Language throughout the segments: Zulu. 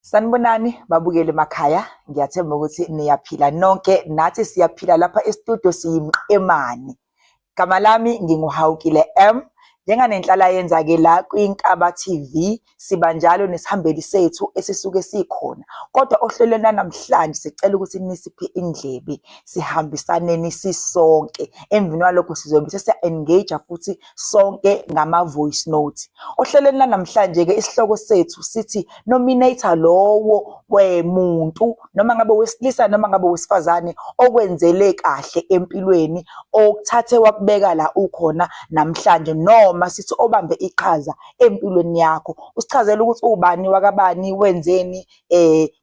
Sanibonani babukeli emakhaya, ngiyathemba ukuthi niyaphila nonke, nathi siyaphila lapha e-studio siyimqemane. Gama lami nginguHawukile M. Njenganenhlala yenza-ke la kwiNkaba TV, siba njalo nesihambeli sethu esisuke sikhona. Kodwa ohlelweni lwanamhlanje sicela ukuthi nisiphe indlebe, sihambisaneni sisonke. Emveni kwalokho sizobe sesiya-engage futhi sonke ngama-voice note. Ohlelweni lanamhlanje-ke isihloko sethu sithi nominate lowo wemuntu noma ngabe wesilisa noma ngabe wesifazane okwenzele kahle empilweni okuthathe wakubeka la ukhona namhlanje noma sithi obambe iqhaza empilweni yakho. Usichazele ukuthi ubani wakabani wenzeni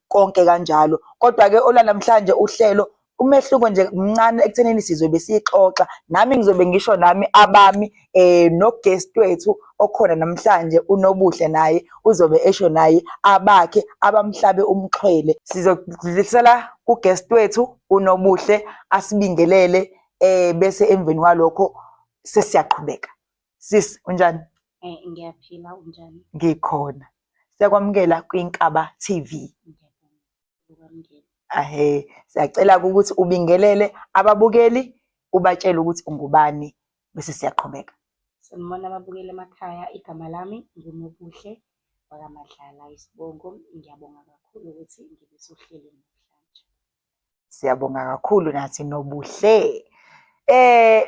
konke kanjalo. Kodwa-ke olwanamhlanje uhlelo umehluko nje mncane ekuthenini sizobe siyixoxa nami ngizobe ngisho nami abami no-guest wethu okhona namhlanje uNobuhle naye uzobe esho naye abakhe abamhlabe umxhwele. Sizodlulisela ku-guest wethu uNobuhle asibingelele bese emveni kwalokho sesiyaqhubeka. Sis, unjani? Ngiyaphila, unjani? Ngikhona. Siyakwamukela kwiNkaba TV. Ngiyabonga ukwamukela. Ahe, siyacela ukuthi ubingelele ababukeli ubatshele ukuthi ungubani bese siyaqhubeka. Sanibona ababukeli emakhaya, igama lami nguNobuhle wakaMadlala isibongo. Ngiyabonga kakhulu ukuthi ngibe sohlelweni namhlanje. Siyabonga kakhulu nathi Nobuhle.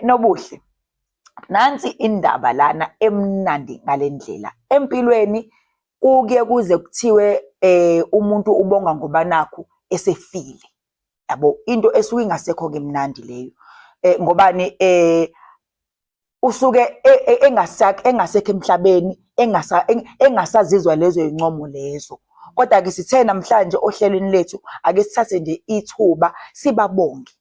Nobuhle, nansi indaba lana emnandi ngalendlela. Empilweni kuke kuze kuthiwe umuntu ubonga ngoba nakhu esefile. Yabo, into esuke ingasekho ke mnandi leyo. Ngobani usuke engasekho emhlabeni engasazizwa lezo zincomo lezo. Kodwa ke sithe namhlanje ohlelweni lethu ake sithathe nje ithuba sibabonge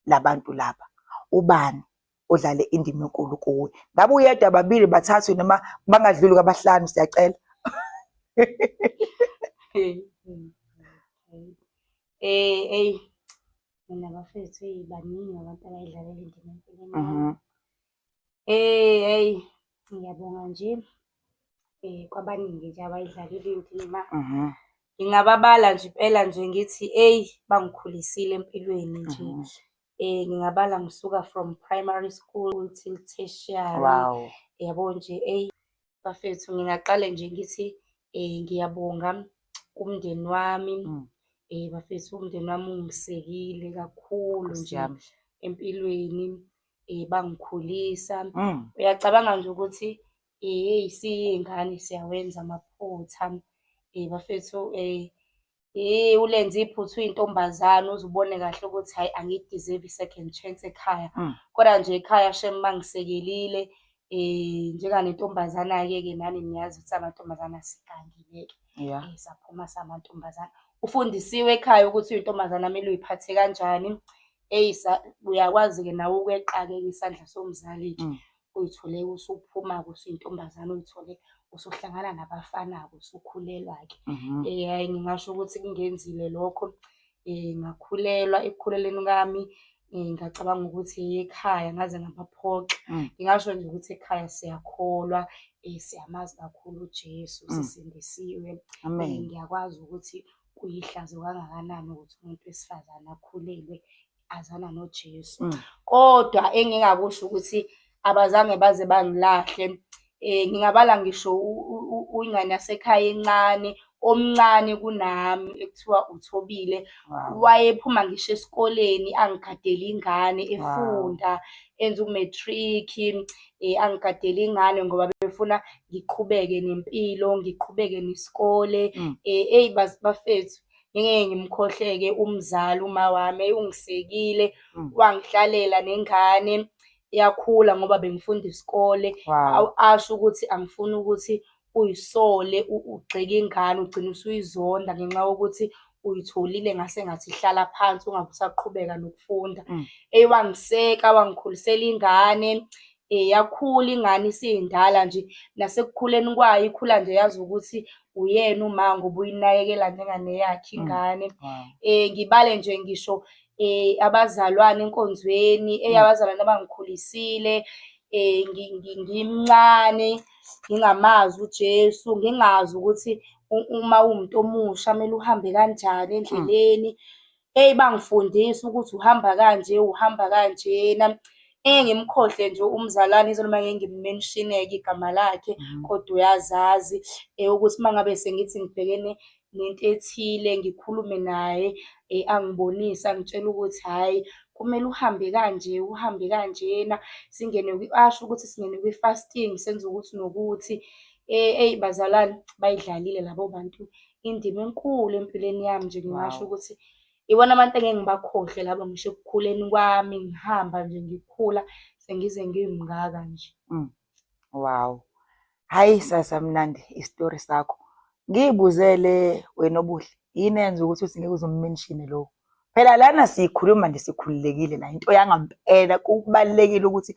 labantu laba. Ubani odlale indima enkulu kuwe? Ngabe uyedwa, babili, bathathu noma bangadluli kwabahlanu, siyacela. Eyi mina bafethu, eyi baningi abantu abayidlalela indima empilweni yami. Hheyi ngiyabonga nje kwabaningi nje abayidlalile indima. Ngingababala nje impela nje ngithi eyi bangikhulisile empilweni nje. Ngingabala ngisuka from primary school till tertiary. Yabo nje eyi bafethu ngingaqale nje ngithi ngiyabonga kumndeni wami. Bafethu umndeni wami ungisekile kakhulu Nkosi nje yami. empilweni, bangikhulisa. Uyacabanga nje ukuthi hheyi siyiy'ngane siyawenza amaphutha. Bafethu ulenze iphutha uyintombazane uze ubone kahle ukuthi hhayi angiyi-deserve i-second chance ekhaya. Kodwa nje ekhaya shame bangisekelile njenganentombazana-ke ke nani niyazi ukuthi amantombazane asigangile-ke. Saphuma samantombazane. Ufundisiwe ekhaya ukuthi uyintombazane kumele uy'phathe kanjani. Eyi uyakwazi-ke nawe ukweqa-ke isandla somzali-ke. Uy'thole usuphuma-ke usuyintombazane uy'thole usuhlangana nabafana-ke usukhulelwa-ke. Hhayi ngingasho ukuthi kungenzile lokho. Ngakhulelwa, ekukhulelweni kwami ngacabanga ukuthi ekhaya ngaze ngabaphoxa. Ngingasho nje ukuthi ekhaya siyakholwa, siyamazi kakhulu uJesu, sisindisiwe. Amen. Ngiyakwazi ukuthi kuyihlazo kangakanani ukuthi umuntu wesifazane akhulelwe azana noJesu. Kodwa engingakusho ukuthi abazange baze bangilahle. Ngingabala ngisho ingane yasekhaya encane, omncane kunami ekuthiwa uThobile. Wayephuma ngisho esikoleni angigadele ingane efunda, enza u-matric, angigadele ingane ngoba befuna ngiqhubeke nempilo, ngiqhubeke nesikole. Eyi bafethu, ngingeke ngimkhohlwe-ke umzali uma wami, ungisekile, wangihlalela nengane yakhula ngoba bengifunda isikole. Asho ukuthi angifuni ukuthi uy'sole ugxeke ingane ugcine usuyizonda ngenxa yokuthi uyitholile ngase ngathi ihlala phansi ungabe usaqhubeka nokufunda. Eyi wangiseka, wangikhulisela ingane, yakhula ingane isindala nje, nasekukhuleni kwayo ikhula nje yazi ukuthi uyena uma ngoba uyinakekela njengane yakhe ingane. Ngibale nje ngisho abazalwane enkonzweni, eyi abazalwane abangikhulisile ngimncane, ngingamazi uJesu, ngingazi ukuthi Uma uwumuntu omusha kumele uhambe kanjani endleleni. Eyi, bangifundisa ukuthi uhamba kanje, uhamba kanjena. Ngeke ngimkhohlwe nje umzalwane yize noma ngeke ngim-mention-e-ke igama lakhe, kodwa uyazazi ukuthi uma ngabe sengithi ngibhekene nento ethile ngikhulume naye, angibonise, angitshele ukuthi hhayi, kumele uhambe kanje, uhambe kanjena, singene asho ukuthi singene kwi-fasting, senze ukuthi nokuthi. Eyi bazalwane, bayidlalile labo bantu indima enkulu empilweni yami nje ngingasho ukuthi ibona abantu engeke ngibakhohlwe labo ngisho ekukhuleni kwami, ngihamba nje ngikhula sengize ngimngaka nje. Wow. Hhayi sasamnandi isitori sakho. Ngiy'buzele wena Obuhle, yini eyenza ukuthi uthi ngeke uze um-mention-e lo? Phela lana sikhuluma nje sikhululekile la, into yangampela kubalulekile ukuthi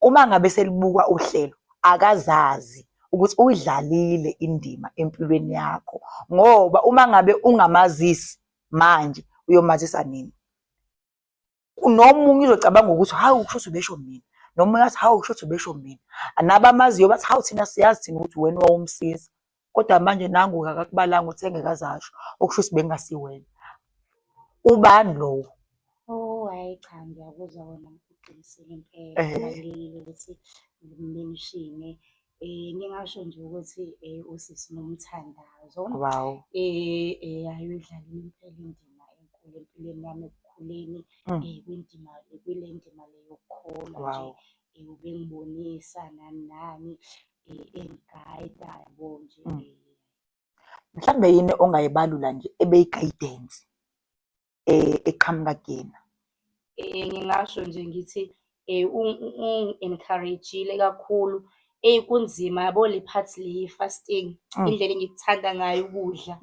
uma ngabe selibukwa uhlelo akazazi ukuthi uyidlalile indima empilweni yakho, ngoba uma ngabe ungamazisi manje uyomazisa nini? Nomunye uzocabanga ukuthi hawu kusho ukuthi ubesho mina, nomunye athi hawu kusho ukuthi ubesho mina. Nabamaziyo bathi hawu thina siyazi thina ukuthi wena owawumsiza, kodwa manje nangu akakubalanga uthe ngeke aze asho, okusho ukuthi bekungasiwena. Ubani lowo? Oh, hhayi cha, ngiyakuzwa wena uqinisile impela. Kubalulekile ukuthi ngim-mention-e. Ngingasho nje ukuthi usisi Nomthandazo. Wow. Hhayi uyidlalile impela indima enkulu empilweni yami ekukhuleni, kwindima, kule ndima le yokukholwa nje. Ubengibonisa nani nani, engigayida yabo nje. Mhlambe yini ongayibalula nje ebeyi-guidance eqhamuka kuyena? Ngingasho nje ngithi ungi-encourage-ile kakhulu. Eyi kunzima yabo le part le ye-fasting, indlela engikuthanda ngayo ukudla.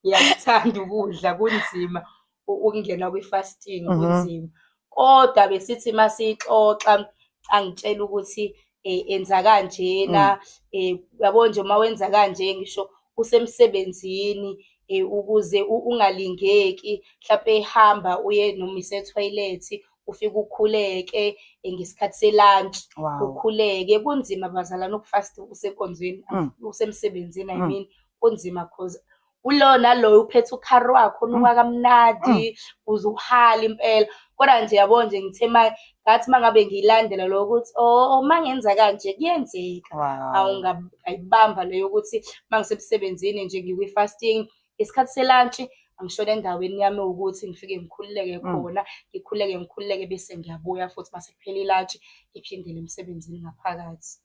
Ngiyakuthanda ukudla, kunzima ukungena kwi-fasting, kunzima. Kodwa besithi uma sixoxa angitshele ukuthi enza kanjena, uyabo nje uma wenza kanje ngisho usemsebenzini ukuze ungalingeki, mhlampe hamba uye noma isethoyilethi ufike ukhuleke ngesikhathi se-lunch, ukhuleke. Kunzima bazalwane uku-fast-a usenkonzweni, usemsebenzini I mean, kunzima cause kulowo naloyo uphethe ukhari wakhe onuka kamnandi, uze uhale impela. Kodwa nje yabo nje ngithe ngathi uma ngabe ngiyilandela lokho ukuthi oh, uma ngenza kanje kuyenzeka. Awu ngayibamba leyo ukuthi uma ngisemsebenzini nje ngikwi-fasting, isikhathi se-lunch angishone endaweni yami ewukuthi ngifike ngikhululeke khona, ngikhululeke ngikhululeke bese ngiyabuya futhi mase kuphela i-lunch ngiphindele emsebenzini ngaphakathi.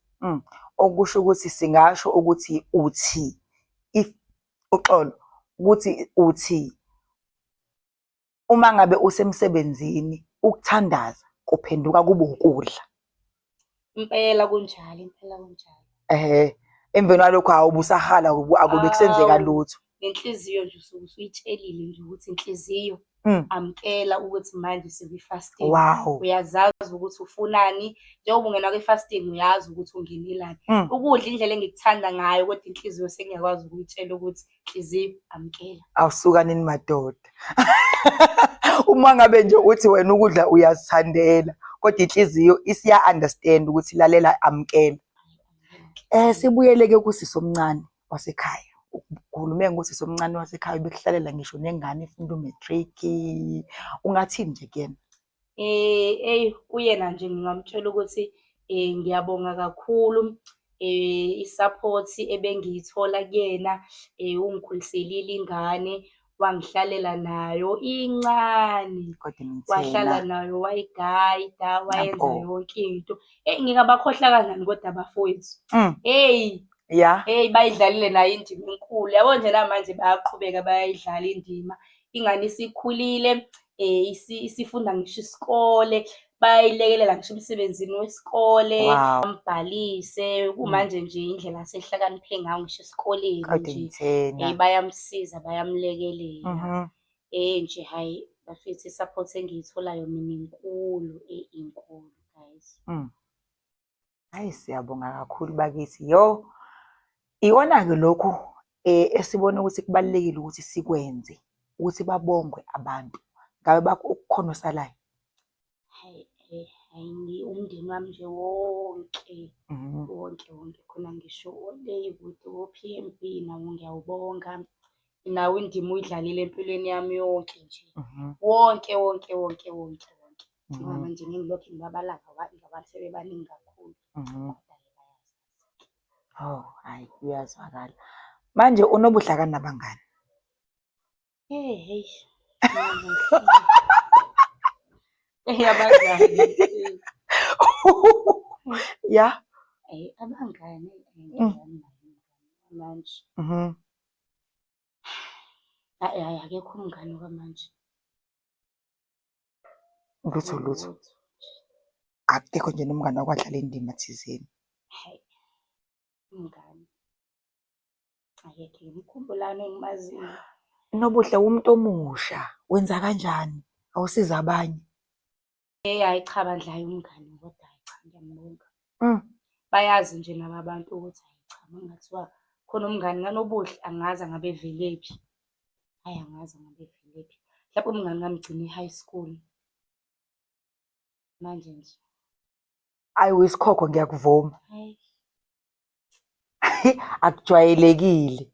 Okusho ukuthi singasho ukuthi uthi if uxolo ukuthi uthi uma ngabe usemsebenzini ukuthandaza kuphenduka kube ukudla. Impela kunjalo, impela kunjalo. Ehhe, emveni kwalokho awube usahala akube kusenzeka Awu, lutho. Nenhliziyo nje usuke usuyitshelile nje ukuthi inhliziyo amukela ukuthi manje sikwi-fasting. Uyazazi ukuthi ufunani, njengoba ungena kwi-fasting uyazi ukuthi ungenelani. Ukudla indlela engikuthanda ngayo kodwa inhliziyo sengiyakwazi ukuyitshela ukuthi inhliziyo amukela. Awusuka nini madoda. Uma ngabe nje uthi wena ukudla uyazithandela kodwa inhliziyo isiya-understand ukuthi lalela amukela. Sibuyele-ke kusisi omncane wasekhaya. Ukhulume ngosisi omncane wasekhaya ubekuhlalela ngisho nengane efunda u-matric. Ungathini nje kuyena? Eyi kuyena nje ngingamtshela ukuthi ngiyabonga kakhulu i-support ebengiyithola kuyena, ungikhuliselile ingane, wangihlalela nayo incane. Wahlala nayo wayigayida, wayenza yonke into. Eyi ngingabakhohlwa kanjani kodwa abafowethu? Eyi Eyi bayidlalile nayo indima enkulu. Yabo nje namanje bayaqhubeka bayayidlala indima. Ingane isikhulile, isifunda ngisho isikole, bayayilekelela ngisho emsebenzini wesikole, bambhalise. Kumanje nje indlela asehlakaniphe ngayo ngisho esikoleni nje, bayamsiza, bayamlekelela. Nje hhayi bafethu i-support engiyitholayo mina inkulu, inkulu guys. Hhayi siyabonga kakhulu bakithi. Yo, iwona-ke lokhu esibona ukuthi kubalulekile ukuthi sikwenze, ukuthi babongwe abantu. Ngabe kukhona osalayo? Hhayi, Hhayi, umndeni wami nje wonke, wonke wonke khona ngisho le kude o-P_M_B nawo ngiyawubonga. Nawo indima uyidlalile empilweni yami yonke nje. Wonke wonke wonke wonke wonke. Ngoba manje ngilokhu ngibabala ngoba sebebaningi kakhulu. Kodwa-ke bayazazi-ke. Oh, hhayi kuyazwakala. Manje uNobuhle akanabangani? Hey, hey. Hey, abangani. Ya. Eh, abangani ngiyani manje. Hayi, hayi akekho umngani kwamanje. Lutho lutho. Akekho nje nomngani wakwadlala indima thizeni. Hayi. Umngani. Akekho ngimkhumbulani engimaziyo. Nobuhle umuntu omusha wenza kanjani? Awusiza abanye. Hey, hayi cha bandla, hayi umngani kodwa hayi cha ngiyambonga. Bayazi nje nabo abantu ukuthi hayi cha mangathiwa khona umngani kaNobuhle angazi angabe evelephi. Hhayi angazi angabe evelephi. Mhlawumbe umngani ngamgcina e-high school. Manje nje. Ayi uyisikhokho ngiyakuvuma. Hayi. Akujwayelekile.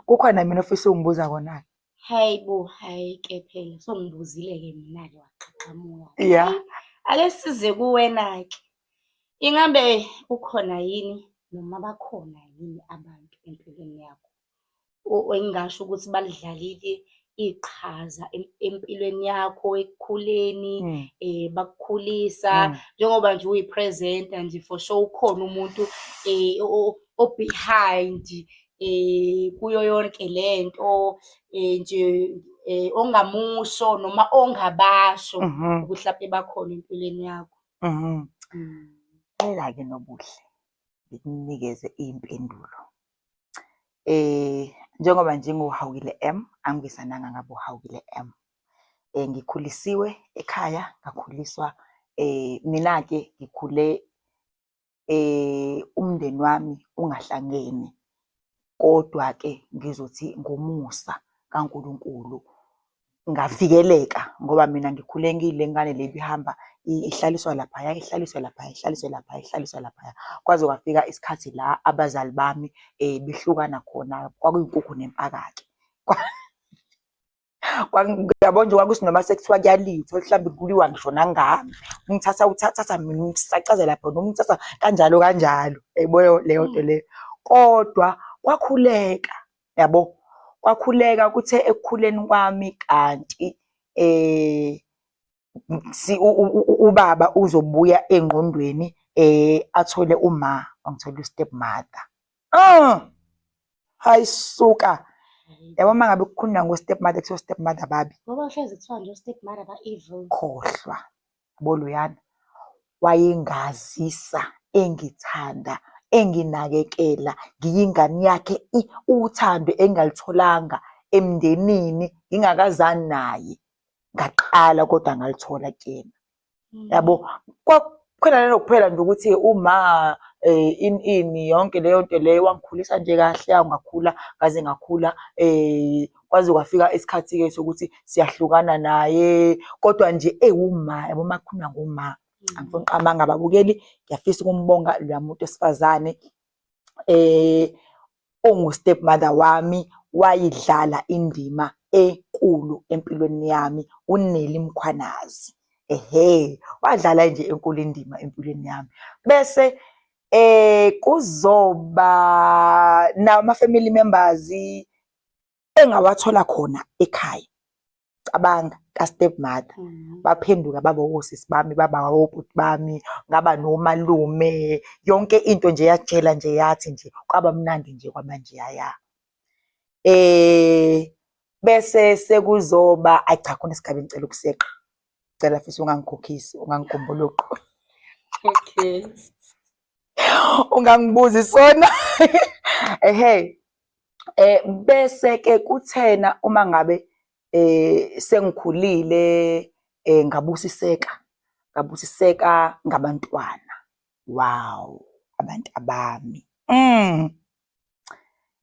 Kukhona mina ofisa ukungibuza kona-ke. Hayi bo, hhayi ke phela songibuzile-ke mina-ke waqhaqhamuka. Ya. Ake size kuwena-ke. Ingabe ukhona yini noma bakhona yini abantu empilweni yakho engingasho ukuthi balidlalile iqhaza empilweni yakho ekukhuleni, bakukhulisa njengoba nje uyi-presenter nje for sure ukhona umuntu o-behind kuyo yonke lento nje ongamusho noma ongabasho ukuthi hlampe bakhona empilweni yakho. Cela-ke Nobuhle ngikunikeze iy'mpendulo. Njengoba nje ngiwuHawukile M, angibisananga ngabe uHawukile M. Ngikhulisiwe ekhaya, ngakhuliswa mina-ke ngikhule umndeni wami ungahlangene, kodwa-ke ngizothi ngomusa kaNkulunkulu ngavikeleka ngoba mina ngikhule ngiyile ngane le ebihamba ihlaliswa laphaya, ihlaliswe laphaya, ihlaliswe laphaya, ihlaliswe laphaya. Kwaze kwafika isikhathi la abazali bami behlukana khona, kwakuyinkukhu nempaka-ke. Yabo nje kwakuthi noma sekuthiwa kuyaliwa uthole mhlawumbe kuliwa ngisho nangami. Ungithatha uthatha mina ungisacaza lapha noma ungithatha kanjalo kanjalo, yayibona leyo nto leyo. Kodwa kwakhuleka yabo, kwakhuleka kuthe ekukhuleni kwami kanti ubaba uzobuya engqondweni athole uma, angithole u-step mother. Hayi suka. Yabo uma ngabe kukhulunywa ngo-step mother kuthiwa o-step mother babi. Ngoba hlezi kuthiwa nje o-step mother ba-evil. Khohlwa. Yabo loyana wayengazisa, engithanda, enginakekela, ngiyingane yakhe uthando engingalutholanga emndenini ngingakazani naye. Ngaqala kodwa ngalithola kuyena. Yabo, khona lelo kuphela nje ukuthi uma ini ini yonke leyo nto leyo wangikhulisa nje kahle ngakhula ngaze ngakhula kwaze kwafika isikhathi-ke sokuthi siyahlukana naye kodwa nje ewuma yabo uma kukhulunywa ngoma angifuni ukuqamba amanga ababukeli ngiyafisa ukumbonga loya muntu wesifazane ongu-step mother wami wayidlala indima enkulu empilweni yami, uNelly Mkhwanazi. Ehhe, wadlala nje enkulu indima empilweni yami. Bese kuzoba nama-family members engawathola khona ekhaya. Cabanga ka-step mother. Baphenduka baba osisi bami, baba obhuti bami, ngaba nomalume, yonke into nje yajela nje yathi nje kwaba mnandi nje kwaba njeyaya. Bese sekuzoba, ayi cha khona isigaba engicela ukuseqa. Ngicela futhi ungangikhokhisi, ungangigumbuluqi. Okay. Ungangibuzi sona. Ehhe. Bese-ke kuthena uma ngabe sengikhulile ngabusiseka, ngabusiseka ngabantwana. Wow, abantu abami.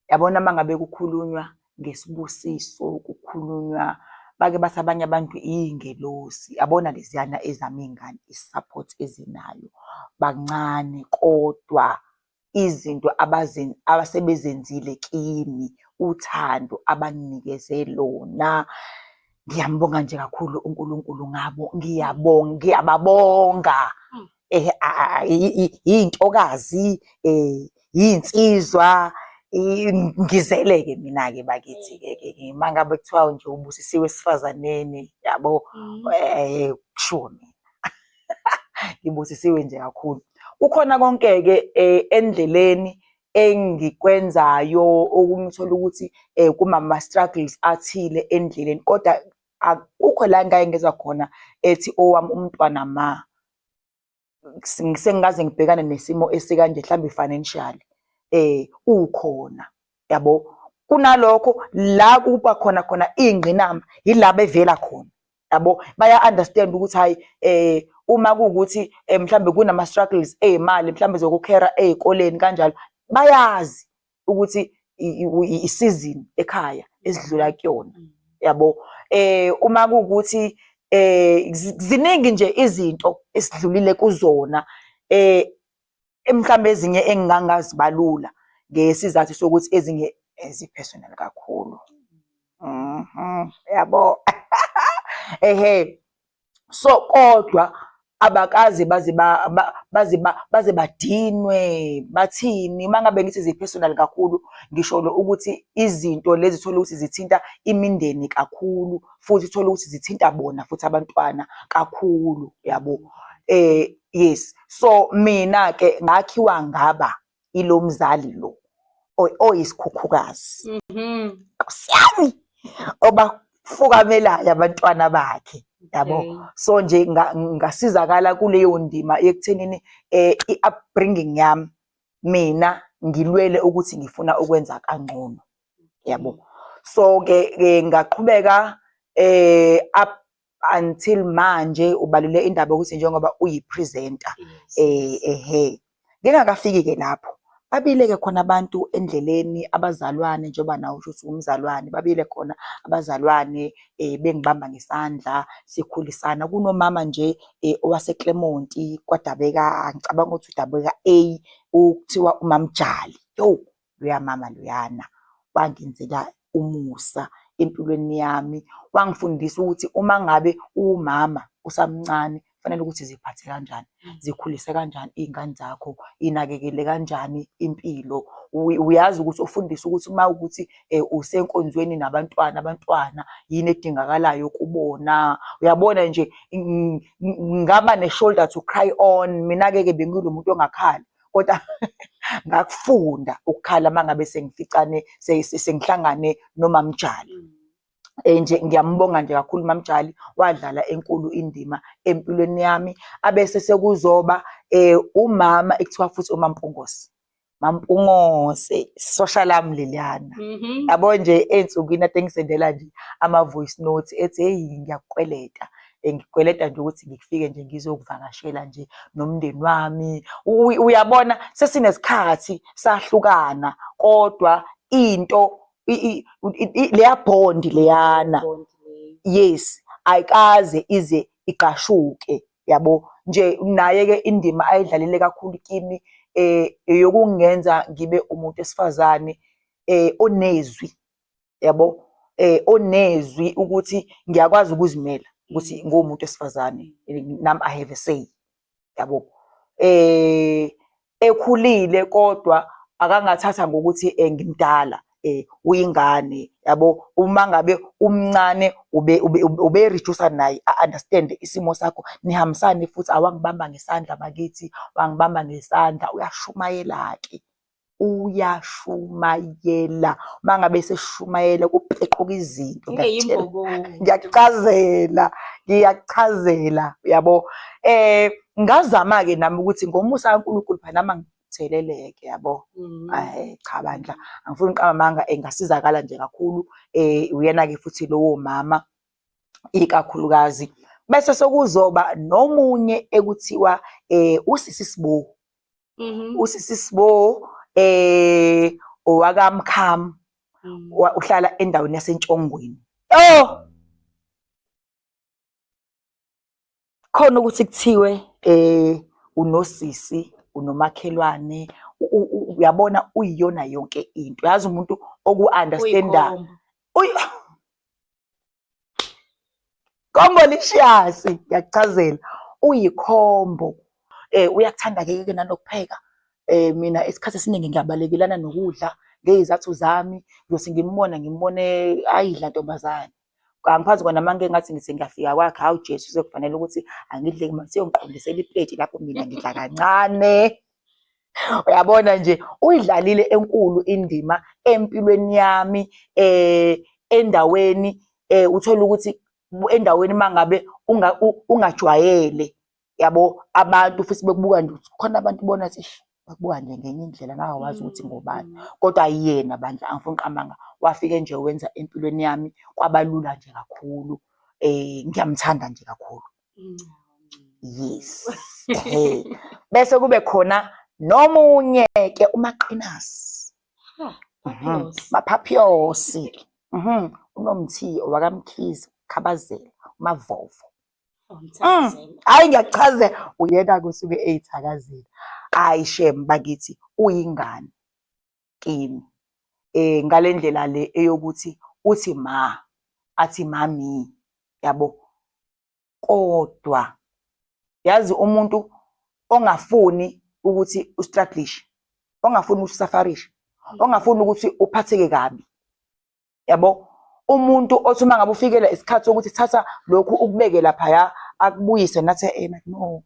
Yabona uma ngabe kukhulunywa ngesibusiso, kukhulunywa Bake bathi abanye abantu iy'ngelosi, yabona leziyana ezami iy'ngane i-support ezinayo. Bancane kodwa izinto abasebezenzile kimi, uthando abanginikeze lona. Ngiyambonga nje kakhulu uNkulunkulu ngabo, ngiyabonga, ngiyababonga. Iy'ntokazi, iy'nsizwa, ngizele-ke mina-ke bakithi-ke ke uma ngabe kuthiwa nje ubusisiwe esifazaneni, yabo, kushiwo mina. Ngibusisiwe nje kakhulu. Kukhona konke-ke endleleni engikwenzayo okunye uthole ukuthi kunama-struggles athile endleleni, kodwa akukho la engake ngezwa khona ethi owami umntwana ma. Sengikaze ngibhekane nesimo esikanje mhlawumbe financially ukhona, yabo. Kunalokho la kuba khona khona iy'ngqinamba yila bevela khona, yabo. Baya-understand ukuthi hhayi uma kuwukuthi mhlambe kunama-struggles ey'mali mhlambe zokukhera ey'koleni kanjalo, bayazi ukuthi isizini ekhaya esidlula kuyona, yabo. Uma kuwukuthi ziningi nje izinto esidlulile kuzona, mhlambe ezinye engingangazibalula ngesizathu sokuthi ezinye ezi-personal kakhulu. Yabo. Ehhe, so kodwa abakaze baze baze badinwe bathini. Uma ngabe ngithi zi-personal kakhulu, ngisholo ukuthi izinto lezi uthole ukuthi zithinta imindeni kakhulu, futhi uthole ukuthi zithinta bona futhi abantwana kakhulu, yabo. Yes, so mina-ke ngakhiwa ngaba ilo mzali lo oyisikhukhukazi. Nkosi yami, obafukamelayo abantwana bakhe, yabo. So nje ngasizakala kuleyo ndima ekuthenini i-upbringing yami mina ngilwele ukuthi ngifuna ukwenza kangcono, yabo. So ke ngaqhubeka up until manje. Ubalule indaba ukuthi njengoba uyi-presenter, ehhe, ngingakafiki ke lapho, babile-ke khona abantu endleleni, abazalwane, njengoba nawe usho ukuthi umzalwane, babile khona abazalwane bengibamba ngesandla sikhulisana. Kunomama nje owaseClermont kwaDabeka, ngicabanga ukuthi uDabeka A, okuthiwa uMamJali. Yo, loya mama loyana wangenzela umusa empilweni yami, wangifundisa ukuthi uma ngabe uwumama usamncane kufanele ukuthi ziphathe kanjani, zikhulise kanjani iy'ngane zakho, inakekele kanjani impilo. Uyazi ukuthi ufundise ukuthi uma ukuthi usenkonzweni nabantwana, abantwana yini edingakalayo kubona. Uyabona nje, ngaba ne-shoulder to cry on. Mina-ke ke bengilo muntu ongakhali, kodwa ngakufunda ukukhala uma ngabe sengificane sengihlangane noMamJali. Nje ngiyambonga nje kakhulu uMamJali, wadlala enkulu indima empilweni yami. Abese sekuzoba umama ekuthiwa futhi uMaMpungose. Mampungose, isosha lami leliyana. Yabo nje ey'nsukwini ade ngisendela nje ama-voice note ethi, hheyi, ngiyakukweleta. Ngikweleta nje ukuthi ngifike nje ngizokuvakashela nje nomndeni wami. Uyabona sesinesikhathi sahlukana, kodwa into leya bond leyana, yes, ayikaze ize igqashuke, yabo. Nje naye-ke indima ayidlalile kakhulu kimi eyokungenza ngibe umuntu wesifazane onezwi, yabo, onezwi ukuthi ngiyakwazi ukuzimela ukuthi nguwumuntu wesifazane, nami I have a say, yabo. Ekhulile kodwa akangathatha ngokuthi ngimdala, uyingane, yabo. Uma ngabe umncane ube-reduce-a naye a-understand isimo sakho, nihambisane futhi. Awangibamba ngesandla bakithi, wangibamba ngesandla, uyashumayela-ke, uyashumayela. Uma ngabe eseshumayela kupequka izinto, ngiyakuchazela, ngiyakuchazela, uyabo. Ngazama-ke nami ukuthi ngomusa kaNkulunkulu phela nami angitheleleke, yabo. Cha bandla, angifuni ukuqamba amanga, ngasizakala nje kakhulu. Uyena-ke futhi lowo mama ikakhulukazi. Bese sekuzoba nomunye ekuthiwa usisi Sibo. Usisi Sibo owakaMkham, uhlala endaweni yaseNtshongweni. Oh! Khona ukuthi kuthiwe unosisi, unomakhelwane, uyabona uyiyona yonke into. Yazi umuntu oku-understand-a. Uyikhomba. Combolicious, ngiyakuchazela. Uyikhombo. Uyakuthanda-ke ke nanokupheka. Mina isikhathi esiningi ngiyabalekelana nokudla ngey'zathu zami. Ngiyothi ngimbona ngimbone ayidla ntombazane. Angiphathi kona uma ngike ngathi ngithi ngiyafika kwakhe, hawu Jesu sekufanele ukuthi angidle seyongiqondisela ipleti lapho mina ngidla kancane. Uyabona nje uyidlalile enkulu indima empilweni yami endaweni uthola ukuthi endaweni mangabe ungajwayele yabo abantu futhi bekubuka nje ukuthi khona abantu bona ukuthi eish bakubuka nje ngenye indlela nawe awazi ukuthi ngobani. Kodwa yena bandla angifuni ukuqamba amanga wafike nje wenza empilweni yami kwabalula nje kakhulu. Ngiyamthanda nje kakhulu. Yes. Ehhe. Bese kube khona nomunye ke uMaqinasi. Maphaphiyosi. UNomthiyo wakaMkhize, Khabazela, uMavovo. Hhayi ngiyakuchazela, uyena-ke osuke eyithakazela. Hhayi shem bakithi uyingane kimi. Ngale ndlela le eyokuthi uthi ma, athi mami, yabo. Kodwa yazi umuntu ongafuni ukuthi u-strugglishe, ongafuni ukuthi usafarishe, ongafuni ukuthi uphatheke kabi, yabo. Umuntu othi uma ngabe ufikela isikhathi sokuthi thatha lokhu ukubeke laphaya akubuyise nathi no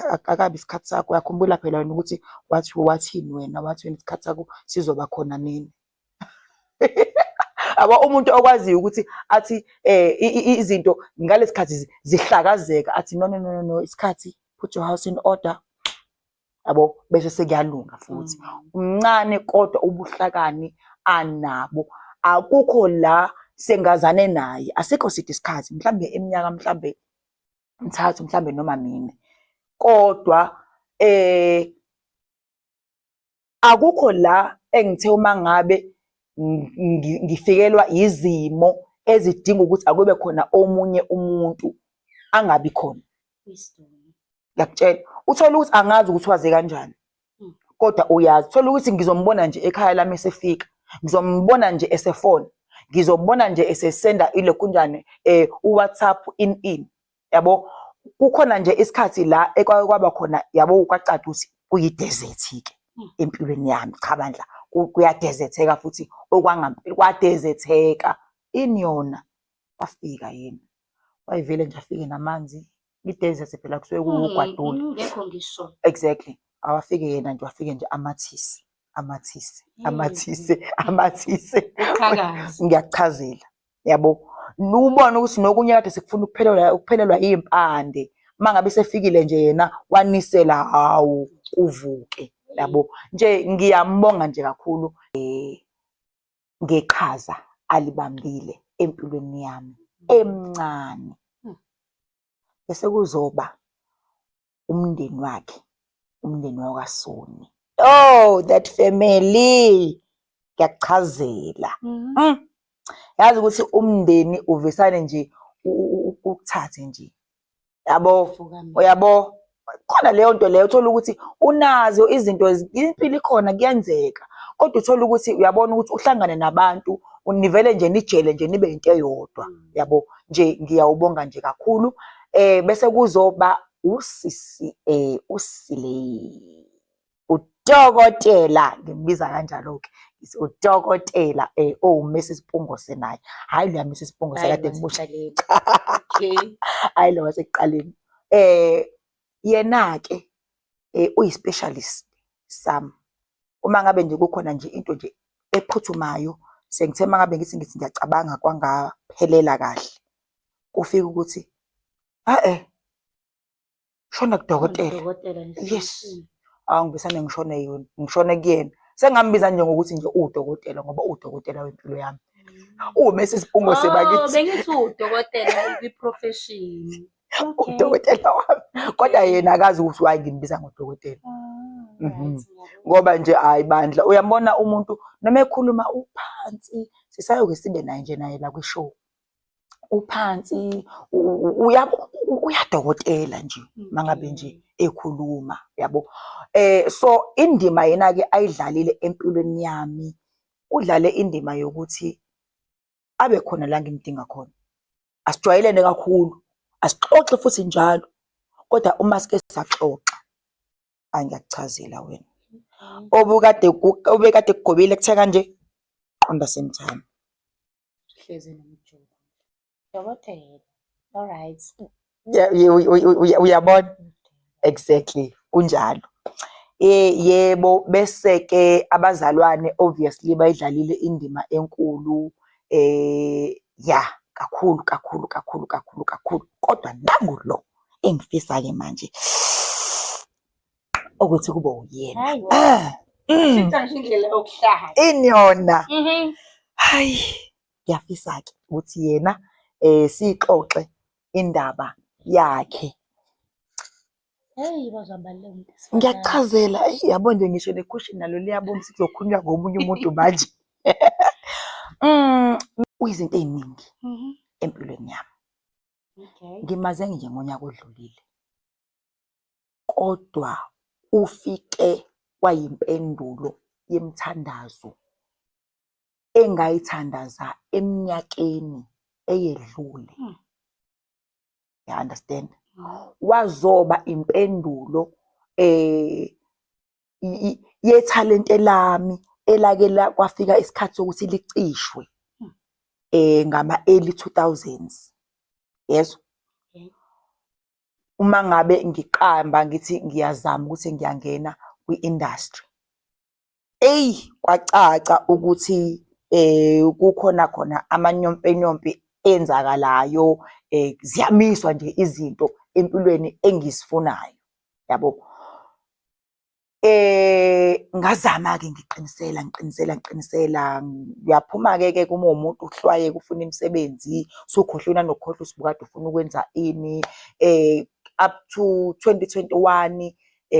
akabi isikhathi sakho. Uyakhumbula phela wena ukuthi wathi wathini wena, wathi wena isikhathi sakho sizoba khona nini. Yabo umuntu okwaziyo ukuthi athi izinto ngalesi khathi zihlakazeka athi no no no no isikhathi, put your house in order. Yabo bese sekuyalunga futhi. Umncane kodwa ubuhlakani anabo. Akukho la sengazane naye, asikho side isikhathi, mhlambe iminyaka mhlambe 3 mhlambe noma 4. Kodwa akukho la engithe uma ngabe ngifikelwa izimo ezidinga ukuthi akube khona omunye umuntu angabi khona. Ngiyakutshela, uthole ukuthi angazi ukuthi waze kanjani, kodwa uyazi. Uthole ukuthi ngizombona nje ekhaya lami esefika, ngizombona nje esefona, ngizobona nje esesenda ilokhunjane uWhatsApp in in. Yabo, kukhona nje isikhathi la ekwake kwaba khona yabo kwacaca ukuthi kuyi-desert-ke empilweni yami. Cha bandla, kuyadezetheka futhi okwangampela kwadezetheka. Ini yona? Wafika yena, wayevele nje afike namanzi. I-desert phela kusuke kuwugwadule. Ngekho ngisho. Exactly. Awafike yena nje, wafike nje amathise, amathise, amathise, amathise. Uqhakaze. Ngiyakuchazela. Yabo, ubone ukuthi nokunye kade sekufuna ukuphelelwa ukuphelelwa iy'mpande. Uma ngabe sefikile nje yena wanisela, hawu kuvuke. Yabo, nje ngiyambonga nje kakhulu ngeqhaza alibambile empilweni yami emncane. Bese kuzoba umndeni wakhe, umndeni wakwaSoni. Oh, that family. Ngiyakuchazela. Yazi ukuthi umndeni uvesane nje ukuthathe nje. Yabo, uyabo. Khona leyo nto leyo uthola ukuthi unazo izinto, impilo ikhona kuyenzeka. Kodwa uthola ukuthi uyabona ukuthi uhlangane nabantu nivele nje nijele nje nibe into eyodwa. Yabo, nje ngiyawubonga nje kakhulu. Bese kuzoba usisi uSile udokotela, ngimbiza kanjalo-ke, ngithi udokotela owu-Mrs Mpungose naye. Hhayi loya Mrs Mpungose kade ngimusho. Okay. Hhayi lo wasekuqaleni. Yena-ke uyi-specialist sami. Uma ngabe nje kukhona nje into nje ephuthumayo, sengithe uma ngabe ngithi ngithi ngiyacabanga kwangaphelela kahle, kufike ukuthi e-e shona kudokotela. Yes. Awu ngibisane ngishone yona, ngishone kuyena. Sengambiza nje ngokuthi nje uwudokotela ngoba uwudokotela wempilo yami. UwuMrs Mpungose bakithi. Bengithi uwudokotela kwi-profession. Udokotela wami. Kodwa yena akazi ukuthi why ngimbiza ngodokotela. Ngoba nje hayi bandla, uyambona umuntu noma ekhuluma uphansi, sisayoke sibe naye nje naye la kwi-show. Uphansi, uyabo Uyadokotela nje mangabe nje ekhuluma, yabo. So indima yena-ke ayidlalile empilweni yami, udlale indima yokuthi abe khona la ngimdinga khona. Asijwayelene kakhulu, asixoxe futhi njalo, kodwa uma sike saxoxa, ayi ngiyakuchazela wena. Obukade obekade kugobile kuthe kanje, qonda same time. Hlezi nomjolo. Dokotela. All right. Uyabona? Exactly, kunjalo. Yebo, bese-ke abazalwane obviously bayidlalile indima enkulu, ya kakhulu kakhulu kakhulu kakhulu kakhulu. Kodwa nangu lo engifisa-ke manje ukuthi kube uyena. Hayi bo. Ah. Shintsha ngisho indlela yokuhlala. Ini yona? Hayi, ngiyafisa-ke ukuthi yena siyixoxe indaba yakhe. Hey, bazobaluleka umuntu wesifazane. Ngiyakuchazela, eyi yabo nje ngisho nekhushini nalo liyabonisa kuzokhulunywa ngomunye umuntu manje. Uyizinto ey'ningi empilweni yami. Ngimaze nje ngonyaka odlulile. Kodwa ufike kwayimpendulo yemthandazo engayithandaza eminyakeni eyedlule. You understand? Wazoba impendulo yethalente lami elake kwafika isikhathi sokuthi licishwe ngama early 2000s. Yezwa? Uma ngabe ngiqamba ngithi ngiyazama ukuthi ngiyangena kwi-industry. Eyi, kwacaca ukuthi kukhona khona amanyompenyompe enzakalayo, ziyamiswa nje izinto empilweni engizifunayo, yabo. Ngazama-ke ngiqinisela, ngiqinisela, ngiqinisela, uyaphuma-ke ke uma uwumuntu uhlwayeke ufuna imisebenzi, usukhohlwe nanokukhohlwa ukuthi ubukade ufuna ukwenza ini. Up to 2021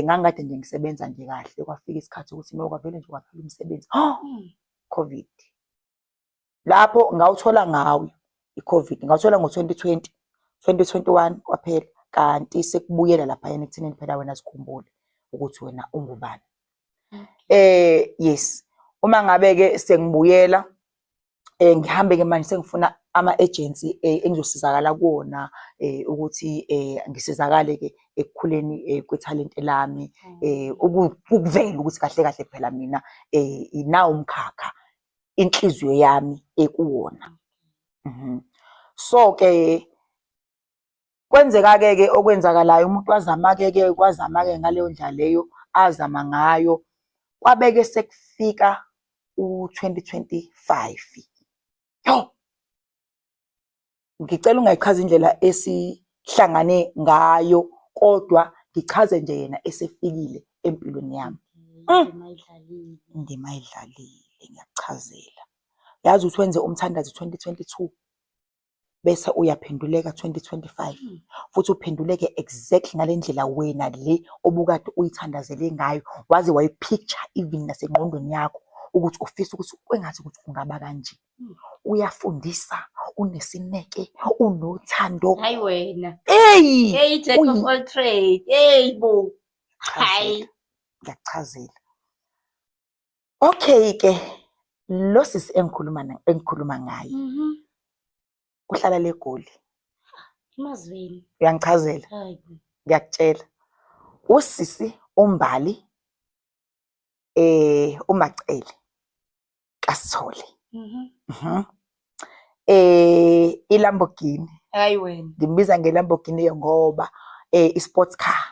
ngangikade nje ngisebenza nje kahle, kwafika isikhathi sokuthi no kwavele nje kwaphela umsebenzi. COVID. Lapho ngawuthola ngawo i-COVID, ngawuthola ngo-2020, 2021 kwaphela, kanti sekubuyela laphayana ekuthenini phela wena zikhumbule ukuthi wena ungubani. Yes, uma ngabe-ke sengibuyela ngihambe-ke manje sengifuna ama-agency engizosizakala kuwona ukuthi ngisizakale-ke ekukhuleni kwethalente lami, ukuvela ukuthi kahle kahle phela mina inawo umkhakha inhliziyo yami ekuwona. So-ke kwenzeka-ke ke okwenzakalayo, umuntu wazama-ke ke kwazama-ke ngaleyo ndlela leyo azama ngayo, kwabeke sekufika u-2025. Yo! Ngicela ungayichazi indlela esihlangane ngayo, kodwa ngichaze nje yena esefikile empilweni yami. Indima ayidlalile. Indima ayidlalile, ngiyakuchazela. Yazi ukuthi wenze umthandazo 2022 bese uyaphenduleka 2025, futhi uphenduleke exactly ngale ndlela wena le obukade uyithandazele ngayo, waze wayi-picture even nasengqondweni yakho ukuthi ufisa ukuthi kwengathi ukuthi kungaba kanje. Uyafundisa, unesineke, unothando. Hayi wena. Eyi! Hey, jack of all trade. Hey bo. Hayi. Ngiyakuchazela. Okay ke, lo sisi engikhuluma ngaye. Uhlala leGoli. Emazweni. Uyangichazela? Hayi bo. Ngiyakutshela. Usisi uMbali uMacele kaSithole. iLamborghini. Hayi wena. Ngimbiza ngeLamborghini ngoba i-sports car.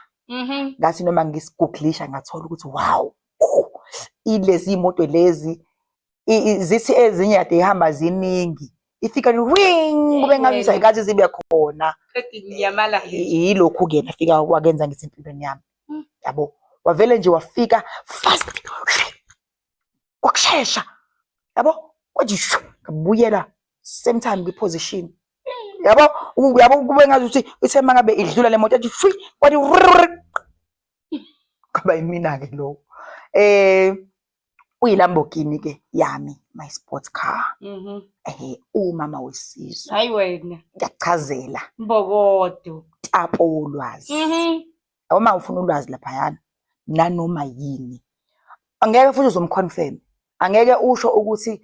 Ngathi noma ngisigugulisha ngathola ukuthi wow, oh, ilezi imoto lezi zithi ezinye kade ihamba ziningi. Ifika nje wing kube ngathi ayikaze zibe khona. Qeda inyamalala. Yilokhu ke nafika wakenza ngithi empilweni yami. Yabo. Wavele nje wafika fast. Kwakushesha. Yabo? Kwathi shu ngabuyela same time kwi-position. Yabo? Uyabo kube ngathi ukuthi ithe mangabe idlula le moto yathi shwi kwathi kwaba yimina ke lokho. Uyi-Lamborghini ke yami, my sports car. Umama wesizwe. Hayi wena. Ngiyakuchazela. Mbokodo. Umtapo wolwazi. Uma ufuna ulwazi laphayana nanoma yini. Angeke futhi uzomconfirm. Angeke usho ukuthi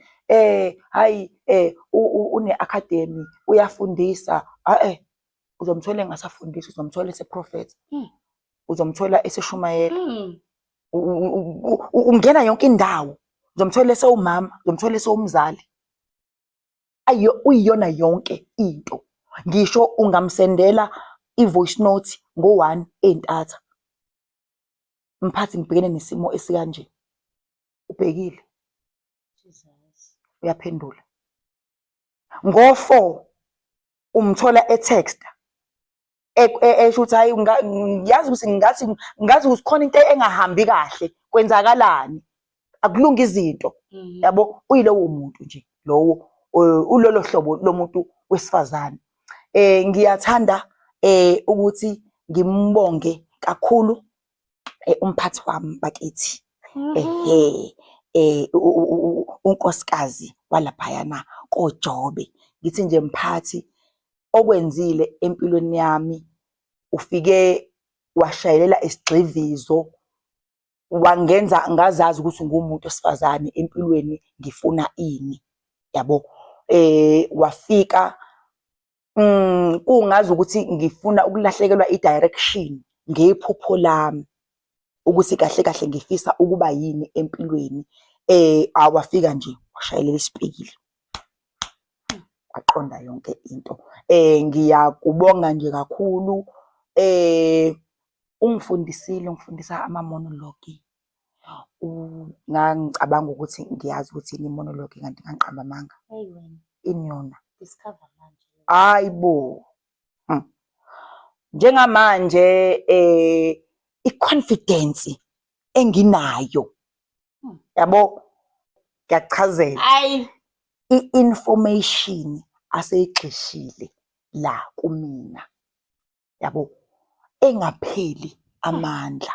hayi une academy uyafundisa. Ah uzomthola engasafundisi, uzomthola eseprophet. Uzomthola eseshumayela. Ungena yonke indawo. Uzomthola esewumama, uzomthola esewumzali. Ayo uyiyona yonke into. Ngisho ungamsendela i-voice note ngo-1 ey'ntatha. Mphathi ngibhekene nesimo esikanje. Ubhekile. Uyaphendula. Ngo-4 umthola e-texta esho ukuthi hayi ngiyazi ukuthi ngathi ngazi ukuthi khona into engahambi kahle, kwenzakalani, akulungi izinto. Yabo, uyilowo muntu nje lowo, ulolo hlobo lomuntu wesifazane. Ngiyathanda ukuthi ngimbonge kakhulu umphathi wami bakithi. Ehhe, unkosikazi walaphayana koJobe. Ngithi nje mphathi, okwenzile empilweni yami, ufike washayelela isigxivizo, wangenza ngazazi ukuthi nguwumuntu wesifazane empilweni ngifuna ini, yabo. Wafika kungazi ukuthi ngifuna ukulahlekelwa i-direction ngephupho lami ukuthi kahle kahle ngifisa ukuba yini empilweni. Awafika nje washayelela isipikili, waqonda yonke into. Ngiyakubonga nje kakhulu. Ungifundisile, ungifundisa ama-monologue. Ngangicabanga ukuthi ngiyazi ukuthi yini i-monologue kanti ngangiqamba amanga. Ini yona? Hhayi bo. Njengamanje i-confidence enginayo, yabo, ngiyakuchazela. I-information aseyigxishile la kumina, yabo, engapheli amandla.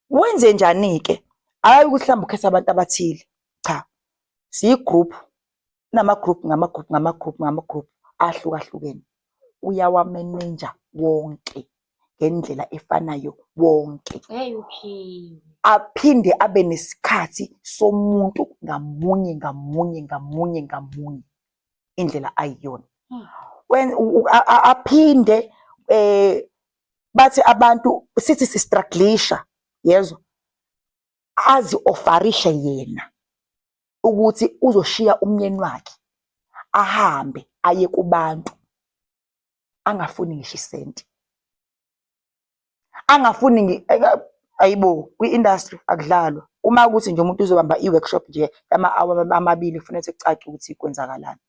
Wenze njani-ke? Hhayi ukuthi mhlawumbe ukhetha abantu abathile, cha, siyi-group, kunama-group ngama-group ngama-group ngama-group ahlukahlukene. Uyawamenenja wonke ngendlela efanayo wonke. Aphinde abe nesikhathi somuntu ngamunye ngamunye ngamunye ngamunye indlela ayiyona. Aphinde bathi abantu sithi sistrugglisha, yezwa, azi-offerishe yena ukuthi uzoshiya umnyeni wakhe ahambe aye kubantu angafuni ngisho isenti, angafuni ayibo, kwi-industry akudlalwa. Uma kuthi nje umuntu uzobamba i-workshop nje yama-hour amabili kufanele kucace ukuthi kwenzakalani,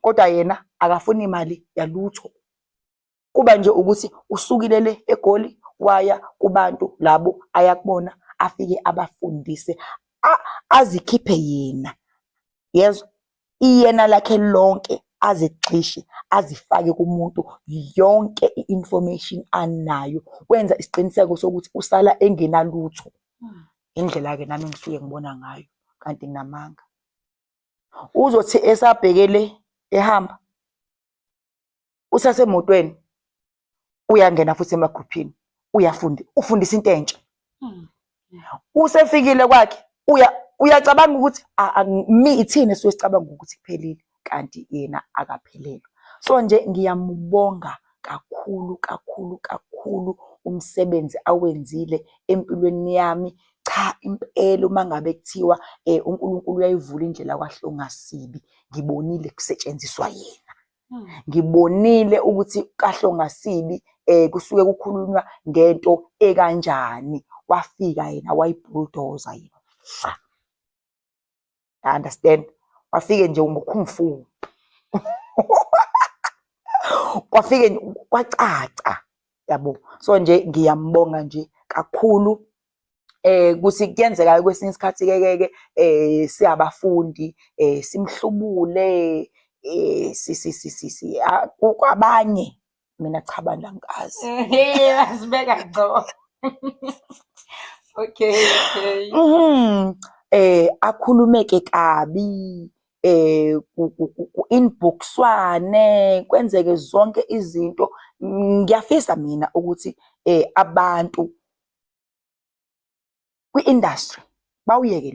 kodwa yena akafuni imali yalutho. Kuba nje ukuthi usukile le eGoli waya kubantu labo ayakubona, afike abafundise, azikhiphe yena, yezwa, iyena lakhe lonke azigxishe azifake kumuntu yonke i-information anayo, wenza isiqiniseko sokuthi usala engenalutho. Indlela-ke nami engisuke ngibona ngayo, kanti nginamanga. Uzothi esabhekele ehamba, usasemotweni uyangena futhi emagruphini, uyafunda, ufundisa into entsha. Usefikile kwakhe, uyacabanga ukuthi ithini esuke sicabanga ukuthi kuphelile, kanti yena akaphelelwa. So nje ngiyamubonga kakhulu kakhulu kakhulu umsebenzi awenzile empilweni yami. Cha impela uma ngabe kuthiwa uNkulunkulu uyayivula indlela kwaHlongasibi, ngibonile kusetshenziswa yena. Ngibonile ukuthi kaHlongasibi kusuke kukhulunywa ngento ekanjani, wafika yena wayibulldoza yena. Understand? Wafike nje ngo-kung fu. Kwafike kwacaca, yabo. So nje ngiyambonga nje kakhulu. Kuthi kuyenzeka kwesinye isikhathi ke ke siyabafundi simhlubule kwabanye. Mina cha bandla angikaze. Asibeka ngco. Okay, okay. Akhulumeke kabi, ku-inboxwane, kwenzeke zonke izinto. Ngiyafisa mina ukuthi abantu kwi-industry bawuyeke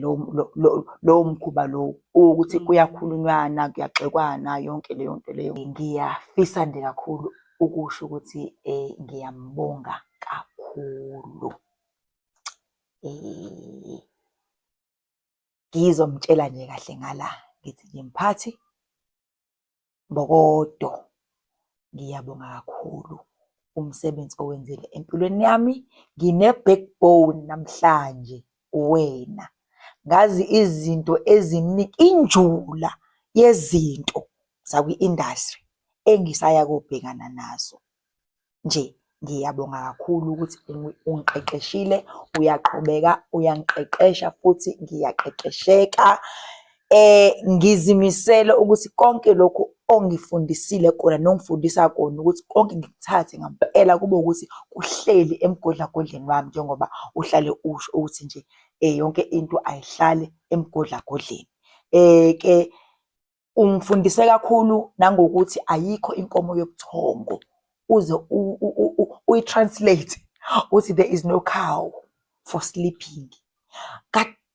lowo mkhuba lowo ukuthi kuyakhulunywana, kuyagxekwana yonke leyo nto leyo. Ngiyafisa nje kakhulu ukusho ukuthi ngiyambonga kakhulu. Ngizomtshela nje kahle ngala ngithi nje mphathi Mbokodo, ngiyabonga kakhulu umsebenzi owenzile empilweni yami. Ngine-backbone namhlanje uwena. Ngazi izinto eziningi, injula yezinto zakwi-industry engisaya kobhekana nazo. Nje ngiyabonga kakhulu ukuthi ungiqeqeshile, uyaqhubeka uyangiqeqesha futhi ngiyaqeqesheka. Ngizimisele ukuthi konke lokhu ongifundisile kona nongifundisa kona ukuthi konke ngikuthathe ngampela kube ukuthi kuhleli emgodlagodleni wami njengoba uhlale usho ukuthi nje yonke into ayihlale emgodlagodleni. Ke Ungifundise kakhulu nangokuthi ayikho inkomo yobuthongo uze uyi-translate uthi there is no cow for sleeping.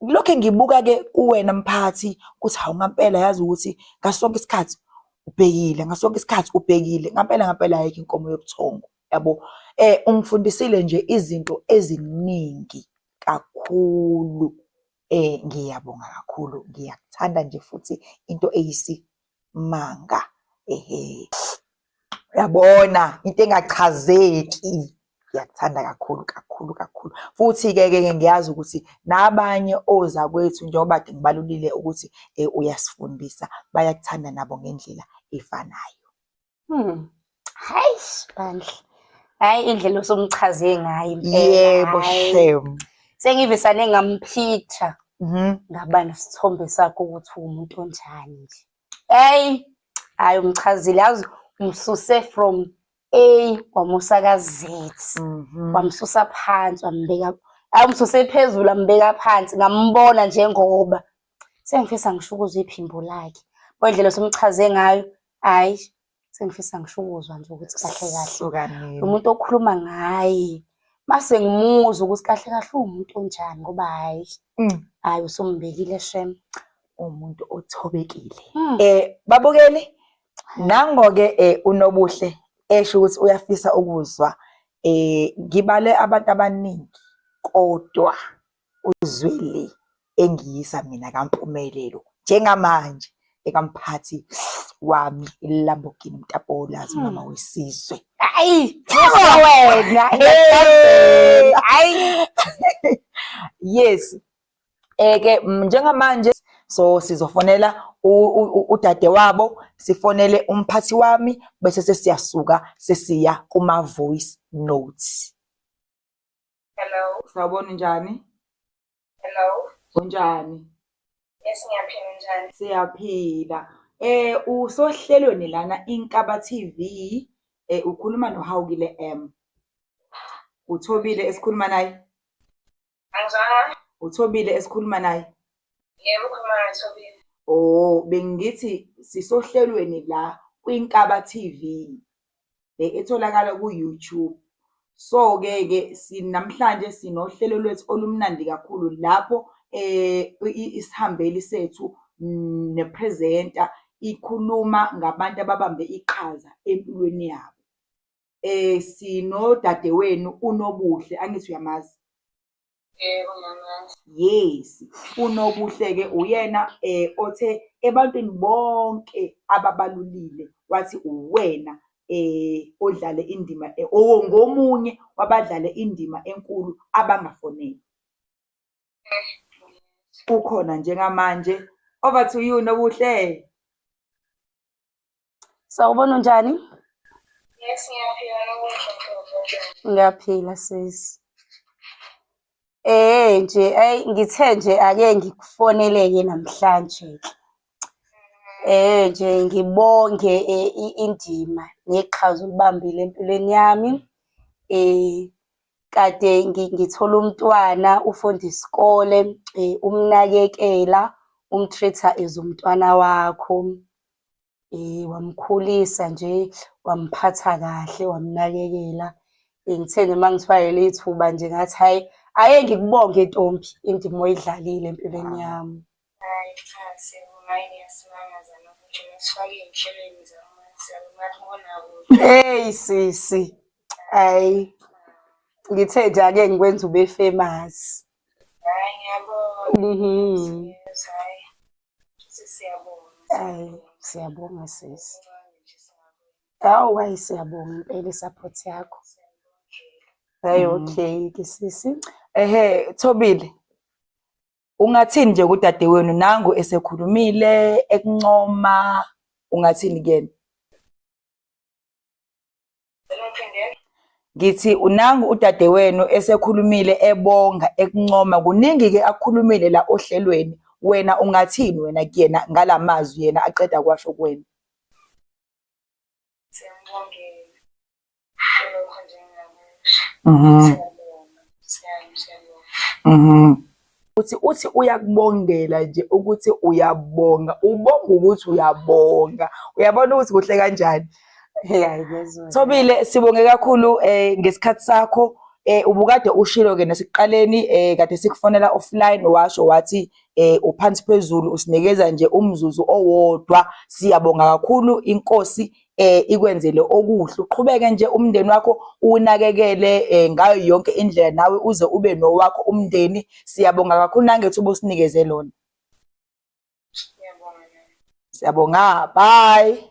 Lokhe ngibuka-ke kuwena mphathi ukuthi hawu ngampela yazi ukuthi ngaso sonke isikhathi ubhekile, ngaso sonke isikhathi ubhekile, ngampela ngampela ayikho inkomo yobuthongo yabo. Ungifundisile nje izinto eziningi kakhulu. Ngiyabonga kakhulu, ngiyakuthanda nje futhi into eyisimanga. Ehhe, uyabona into engachazeki. Ngiyakuthanda kakhulu kakhulu kakhulu. Futhi-ke ke ngiyazi ukuthi nabanye ozakwethu njengoba kade ngibalulile ukuthi uyasifundisa, bayakuthanda nabo ngendlela efanayo. Hayi bandla. Hayi indlela osumchaze ngayo impela. Yebo hhayi. shem. Sengivesane ngampicture ngaba nesithombe sakho ukuthi uwumuntu onjani nje. Hey, hayi umchazile yazi umsuse from A wamusa ka Z. Wamsusa phansi wambeka hayi umsuse phezulu wambeka phansi ngambona njengoba sengifisa ngisho ukuzwa iphimbo lakhe. Kodwa indlela osumchaze ngayo Hhayi, sengifisa ngisho ukuzwa nje ukuthi kahle kahle Suka nini. lo muntu okhuluma ngaye mase ngimuzwa ukuthi kahle kahle uwumuntu onjani ngoba hhayi, hhayi usumbekile shem. Umuntu othobekile. Babukeli, nango-ke uNobuhle esho ukuthi uyafisa ukuzwa ngibale abantu abaningi kodwa uzwe le engiyisa mina kaMpumelelo njengamanje ekamphathi wami iLamborghini Mtapolazi umama wesizwe. Hayi, wena. Hayi. Yes. Ke njengamanje so sizofonela udadewabo, sifonele umphathi wami bese sesiyasuka sesiya kuma voice notes. Hello. Sawubona unjani? Hello. Unjani? Yes, ngiyaphila unjani? Siyaphila. Usohlelweni lana Inkaba TV ukhuluma noHawukile M. Uthobile esikhuluma naye? Angizwanga. Uthobile esikhuluma naye? Yebo, ukhuluma noThobile. Oh, bengithi sisohlelweni la kwiNkaba TV. Le etholakala ku-YouTube. So-ke ke namhlanje sinohlelo lwethu olumnandi kakhulu lapho isihambeli sethu nephrizenta ikhuluma ngabantu ababambe iqhaza empilweni yabo. Sinodadewenu uNobuhle, angithi uyamazi? Yebo, ngiyamazi. Yes, uNobuhle-ke uyena othe ebantwini bonke ababalulile wathi uwena odlale indima ngomunye wabadlale indima enkulu abangafonelwa. Ukhona njengamanje. Over to you Nobuhle. Sawubona unjani? Yes, ngiyaphila Nobuhle. Ngiyaphila sisi. Nje ayi ngithe nje ake ngikufonele-ke namhlanje ke. Nje ngibonge indima neqhaza olibambile empilweni yami. Kade ngithola umntwana ufunda isikole, umnakekela, um-treat-a as umntwana wakho. Wamkhulisa nje, wamphatha kahle, wamnakekela. Ngithe nje uma ngithiwa leli thuba nje ngathi hhayi, ake ngikubonge ntombi indima oyidlalile empilweni yami. Hhayi cha siyabonga, hhayi niyasimangaza nokuthi nisifake ey'nhlelweni zamabonakude. Hey sisi, hhayi ngithe nje ake ngikwenze ube famous. Hhayi ngiyabonga. Yes, hhayi. Siyabonga. Hhayi siyabonga sisi. Hawu hhayi siyabonga impela i-support yakho. Hhayi okay-ke sisi. Ehhe Thobile, ungathini nje kudadewenu nangu esekhulumile ekuncoma, ungathini kuyena? Ngithi unangu udadewenu esekhulumile ebonga ekuncoma, kuningi-ke akukhulumile la ohlelweni, wena ungathini wena kuyena ngala mazwi yena aqeda kwasho kuwena? Siyambongela kulokho nje engingakusho. Siyabonga, siyabonga. Uthi uthi uyakubongela nje ukuthi uyabonga, ubonga ukuthi uyabonga. Uyabona ukuthi kuhle kanjani? Hayi ngiyezwa. Thobile, sibonge kakhulu ngesikhathi sakho. Ubukade ushilo ke nasekuqaleni kade sikufonela offline washo wathi uphansi phezulu usinikeza nje umzuzu owodwa. Siyabonga kakhulu, inkosi ikwenzele okuhle, uqhubeke nje umndeni wakho uwunakekele ngayo yonke indlela, nawe uze ube nowakho umndeni. Siyabonga kakhulu nangethuba osinikeze lona. Siyabonga nami. Siyabonga, bye.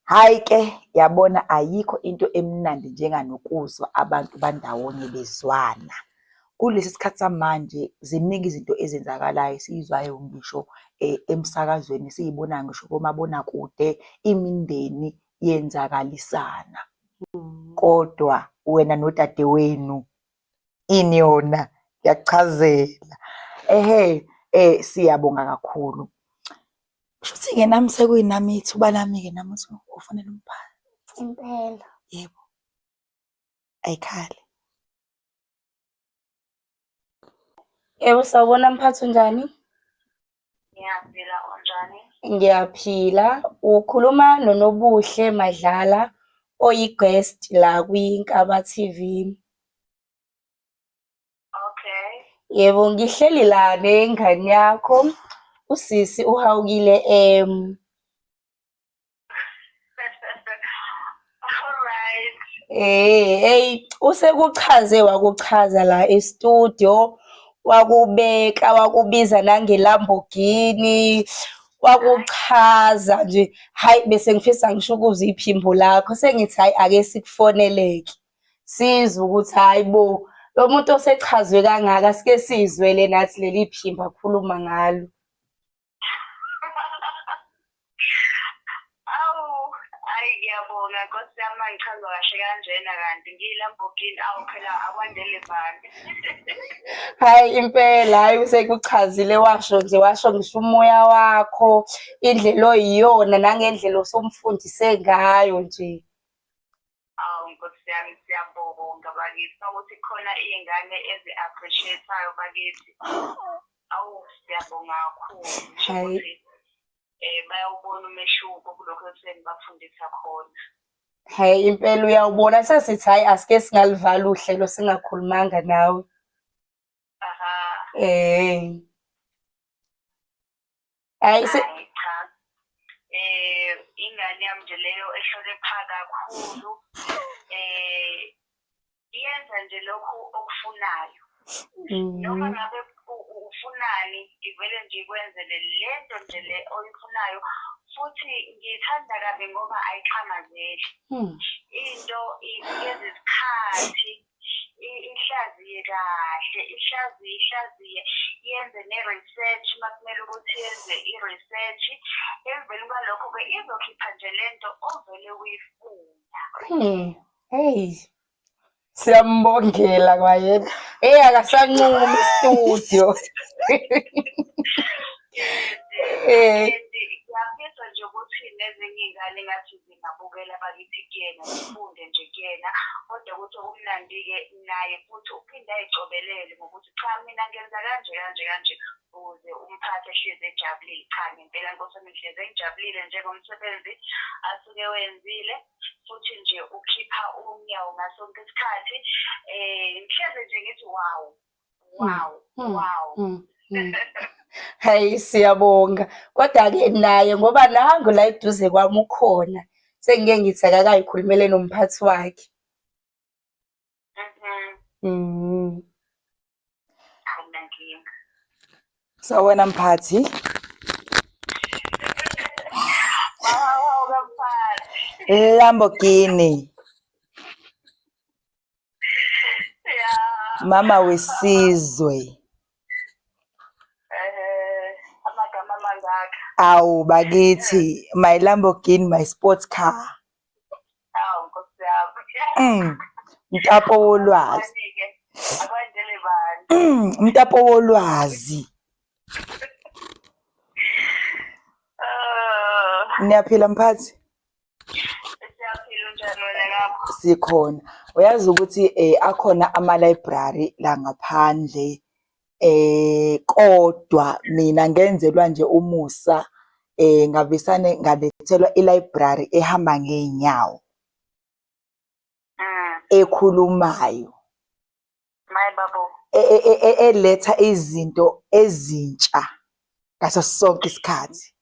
Hhayi ke, yabona ayikho into emnandi njenganokuzwa abantu bandawonye bezwana. Kulesi sikhathi samanje ziningi izinto ezenzakalayo esiyizwayo ngisho emsakazweni, esiyibonayo ngisho komabonakude, imindeni yenzakalisana. Kodwa wena nodadewenu ini yona ngiyakuchazela. Ehhe siyabonga kakhulu. Kushuthi-ke nami sekuyinami ithuba lami-ke nami ukuthi ufonele umphathi. Impela. Yebo. Ayikhale. Yebo, sawubona mphathi unjani? Ngiyaphila, unjani? Ngiyaphila. Ukhuluma noNobuhle Madlala oyi-guest la kwiNkaba TV. Okay. Yebo, ngihleli la nengane yakho, usisi uHawukile M. All right. Hey, usekuchaze wakuchaza la e-studio, wakubeka, wakubiza nange-Lamborghini, wakuchaza nje. Hayi bese ngifisa ngisho ukuzwa iphimbo lakho, sengithi hayi ake sikufoneleke. Sizwe ukuthi hayi bo, lo muntu osechazwe kangaka sike sizwele nathi leli phimbo akhuluma ngalo. Awu, hayi ngiyabonga Nkosi yami mangichazwa kahle kanjena kanti ngiyiLamborghini awu phela akwandele bani. Hayi impela, hayi usekuchazile washo nje washo ngisho umoya wakho, indlela oyiyona nangendlela osumfundise ngayo nje. Awu Nkosi yami siyabonga bakithi ukuthi khona iy'ngane ezi-appreciate-ayo bakithi. Awu siyabonga kakhulu nje Hhayi. ukuthi bayawubona umehluko kulokhu esenibafundisa khona. Hhayi impela uyawubona sesithi hhayi asike singalivala uhlelo singakhulumanga nawe. Aha. Hhayi se Hayi cha. Ingane yami nje leyo ehlonipha kakhulu. Iyenza nje lokhu okufunayo. Noma ngabe ufunani ivele nje ikwenzele lento nje le oyifunayo futhi ngiyithanda kabi ngoba ayixhamazeli. Into inikeza isikhathi ihlaziye kahle, ihlaziye ihlaziye yenze ne-research uma kumele ukuthi yenze i-research. Emveni kwalokho-ke izokhipha nje lento ovele uyifuna. Hey. Siyambongela kwayena. Hey akasancumi studio. And ngiyafisa nje ukuthi nezinye iy'ngane ngathi Ngingabukela bakithi kuyena, ngifunde nje kuyena. Kodwa ukuthi okumnandi-ke naye futhi uphinde ayicobelele ngokuthi cha mina ngenza kanje kanje kanje ukuze umphathi ehlezi ejabulile. Cha ngempela Nkosi yami ngihlezi ngijabulile njengomsebenzi asuke wenzile futhi nje ukhipha unyawo ngaso sonke isikhathi. Ngihlezi nje ngithi wow, wow, wow. Hayi siyabonga. Kodwa-ke naye ngoba nangu la eduze kwami ukhona. Sengike ngithi akakayikhulumele nomphathi wakhe. Awunankinga. Sawubona mphathi. Wow, kamphathi. Lamborghini. Yeah. Mama wesizwe. Amagama amangaka. Awu bakithi, my Lamborghini, my sports car. Awu Nkosi yami. Mtapo wolwazi. Abanike, akwandele bani. Mtapo wolwazi. Niyaphila mphathi? Siyaphila, unjani wena ngapho? Sikhona. Uyazi ukuthi akhona ama library la ngaphandle kodwa mina ngenzelwa nje umusa ngavisane ngalethelwa i-library ehamba ngey'nyawo. Ekhulumayo. My babo. Eletha izinto ezintsha ngaso sonke isikhathi.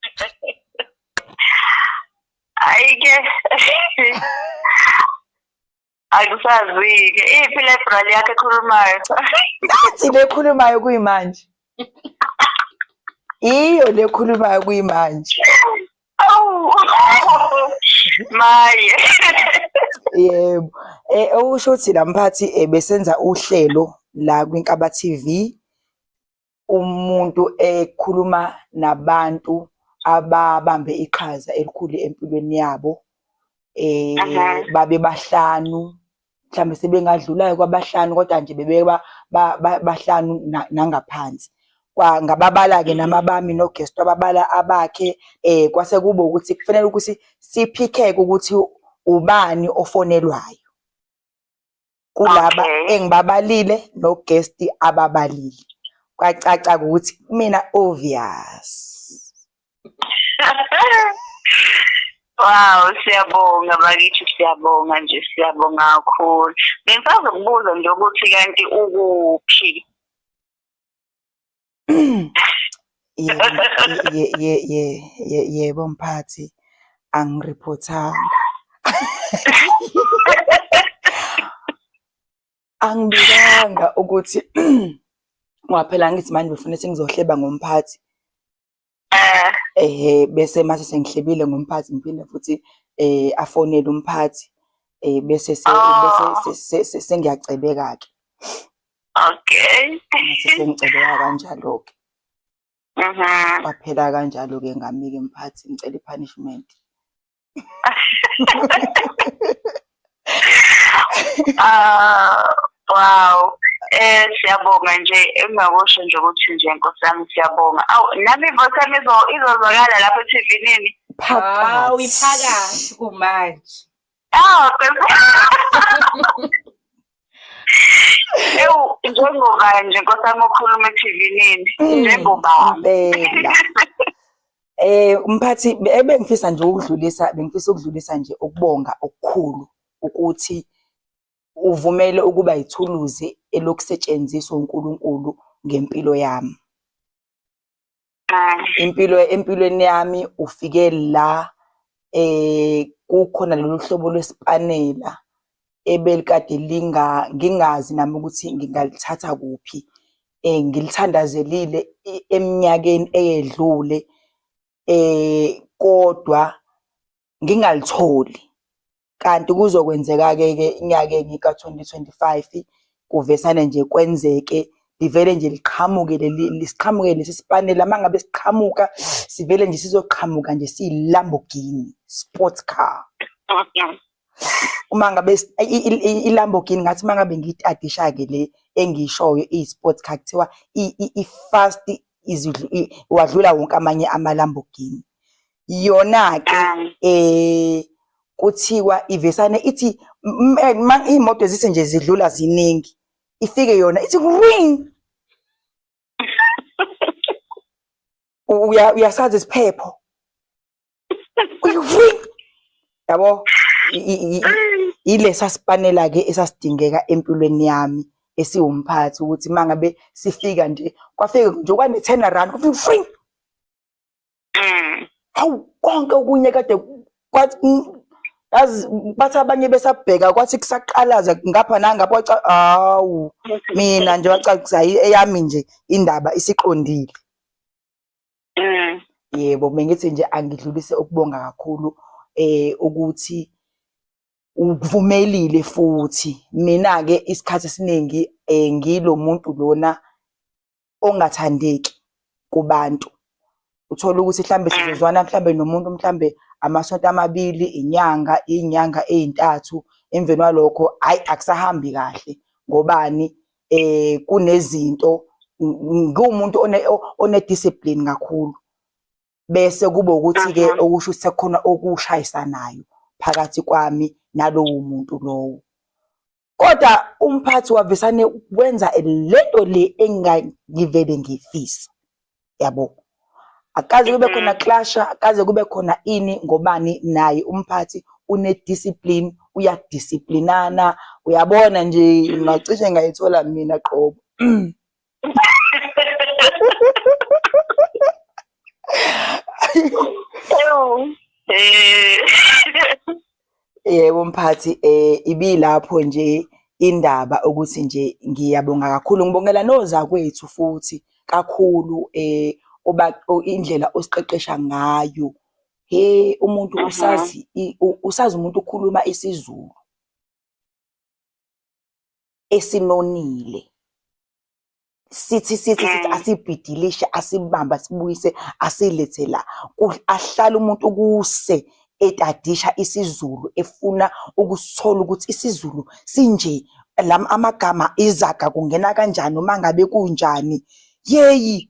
Hayi-ke. Akusazi-ke. Iphi library yakho ekhulumayo? Nathi le ekhulumayo kuyimanje. Iyo le ekhulumayo kuyimanje. Awu. Maye. Yebo. Okusho ukuthi la mphathi besenza uhlelo la kwiNkaba TV. Umuntu ekhuluma nabantu ababambe iqhaza elikhulu empilweni yabo. Babe bahlanu, mhlambe sebengadlulayo kwabahlanu kodwa nje bebeba bahlanu nangaphansi. Ngababala-ke nami abami no-guest ababala abakhe kwase kuba ukuthi kufanele ukuthi siphikeke ukuthi ubani ofonelwayo. Kulaba engibabalile no-guest ababalile. Kwacaca ukuthi mina obvious. Wow, siyabonga bakithi, siyabonga nje, siyabonga kakhulu. Bengisazokubuza nje ukuthi kanti ukuphi? Yebo mphathi, angiriphothanga. Angibikanga ukuthi ngoba phela ngithi manje befuna sengizohleba ngomphathi. Bese mase sengihlebile ngomphathi ngiphinde futhi afonele umphathi bese bese sengiyacebeka-ke. Mase sengicebeka kanjalo-ke. Kwaphela kanjalo-ke ngami-ke mphathi, ngicela i-punishment. Wow. Siyabonga nje, engingakusho nje ukuthi nje Nkosi yami siyabonga. Awu nami ivoice yami izozwakala lapho e-TV nini? Hawu iphakathi kumanje. Awu Ewu njengoba nje Nkosi yami ukhuluma e-TV nini? Njengoba. Impela. Umphathi ebengifisa nje ukudlulisa, bengifisa ukudlulisa nje ukubonga okukhulu ukuthi uvumele ukuba yithuluzi elokusetshenziswa uNkulunkulu ngempilo yami. Impilo empilweni yami ufike la kukhona lolu hlobo lwesipanela ebelikade ngingazi nami ukuthi ngingalithatha kuphi. Ngilithandazelile eminyakeni eyedlule kodwa ngingalitholi. Kanti kuzokwenzeka-ke ke enyakeni ka-2025 kuvesane nje kwenzeke livele nje liqhamuke leli siqhamuke lesi sipanela. Uma ngabe siqhamuka sivele nje sizoqhamuka nje siyi-Lamborghini sports car. Uma ngabe i-Lamborghini ngathi uma ngabe ngiyitadisha-ke le engiyishoyo iyi-sports car kuthiwa i-fast wadlula wonke amanye ama-Lamborghini. Yona-ke Kuthiwa ivesane ithi iy'moto zithi nje zidlula ziningi, ifike yona ithi ring. Uyasazi isiphepho. Uyi yabo ilesa sipanela ke esasidingeka empilweni yami esiwumphathi ukuthi mangabe sifika nje kwafika nje kwane turn around kufika free. Hawu konke okunye kade kwathi yazi bathi abanye besabheka kwathi kusaqalaza ngapha nangapha kwaca hawu mina nje wacacisa eyami nje indaba isiqondile. Yebo, bengithi nje angidlulise ukubonga kakhulu ukuthi uvumelile futhi. Mina-ke isikhathi esiningi ngilo muntu lona ongathandeki kubantu. Uthole ukuthi mhlambe sizozwana mhlambe nomuntu mhlambe amasonto amabili, inyanga, iy'nyanga ey'ntathu, emveni kwalokho hhayi akusahambi kahle. Ngobani? Kunezinto ngiwumuntu one-discipline kakhulu. Bese kube ukuthi-ke okusho ukuthi sekukhona okushayisanayo phakathi kwami nalowo muntu lowo. Kodwa umphathi wavesane wenza lento le engangivele ngiyifisa, yabo. Akaze kube khona clash, akaze kube khona ini ngobani naye umphathi une-discipline, uyadisciplinana, uyabona nje ngacishe ngayithola mina qobo. Yebo mphathi, ibilapho nje indaba ukuthi nje ngiyabonga kakhulu, ngibongela nozakwethu futhi kakhulu indlela osiqeqesha ngayo. He, umuntu usazi usazi umuntu ukhuluma isiZulu esinonile. Sithi sithi sithi asibhidilishe asibambe asibuyise asilethe la. Ahlale umuntu kuse etadisha isiZulu efuna ukusithola ukuthi isiZulu sinje, la amagama izaga kungena kanjani uma ngabe kunjani. Yeyi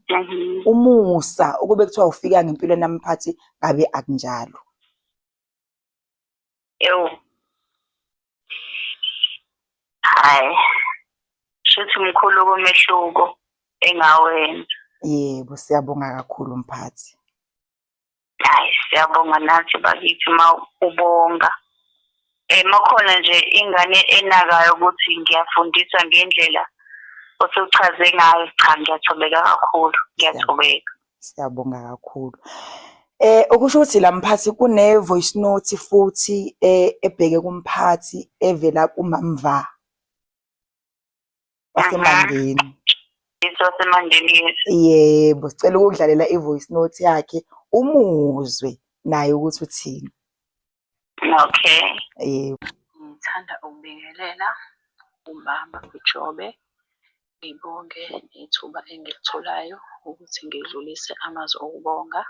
umusa ukube kuthiwa ufika ngempilo yami mphathi ngabe akunjalo. Ewu. Hhayi, shuthi mkhulu umehluko engawenza. Yebo, siyabonga kakhulu mphathi. Hhayi, siyabonga nathi bakithi uma ubonga. Makhona nje ingane enakayo ukuthi ngiyafundisa ngendlela osuchaze ngayo, cha ngiyathobeka kakhulu, ngiyathobeka. Siyabonga kakhulu. Okusho ukuthi la mphathi kune voice note futhi ebheke kumphathi evela kuMamva waseMandeni. Wasemandeni, yes. Yebo, sicela ukudlalela i-voice note yakhe umuzwe naye ukuthi uthini. Okay. Yebo. Ngithanda ukubingelela umama uJobe, ngibonge nethuba engilitholayo ukuthi ngidlulise amazwi okubonga.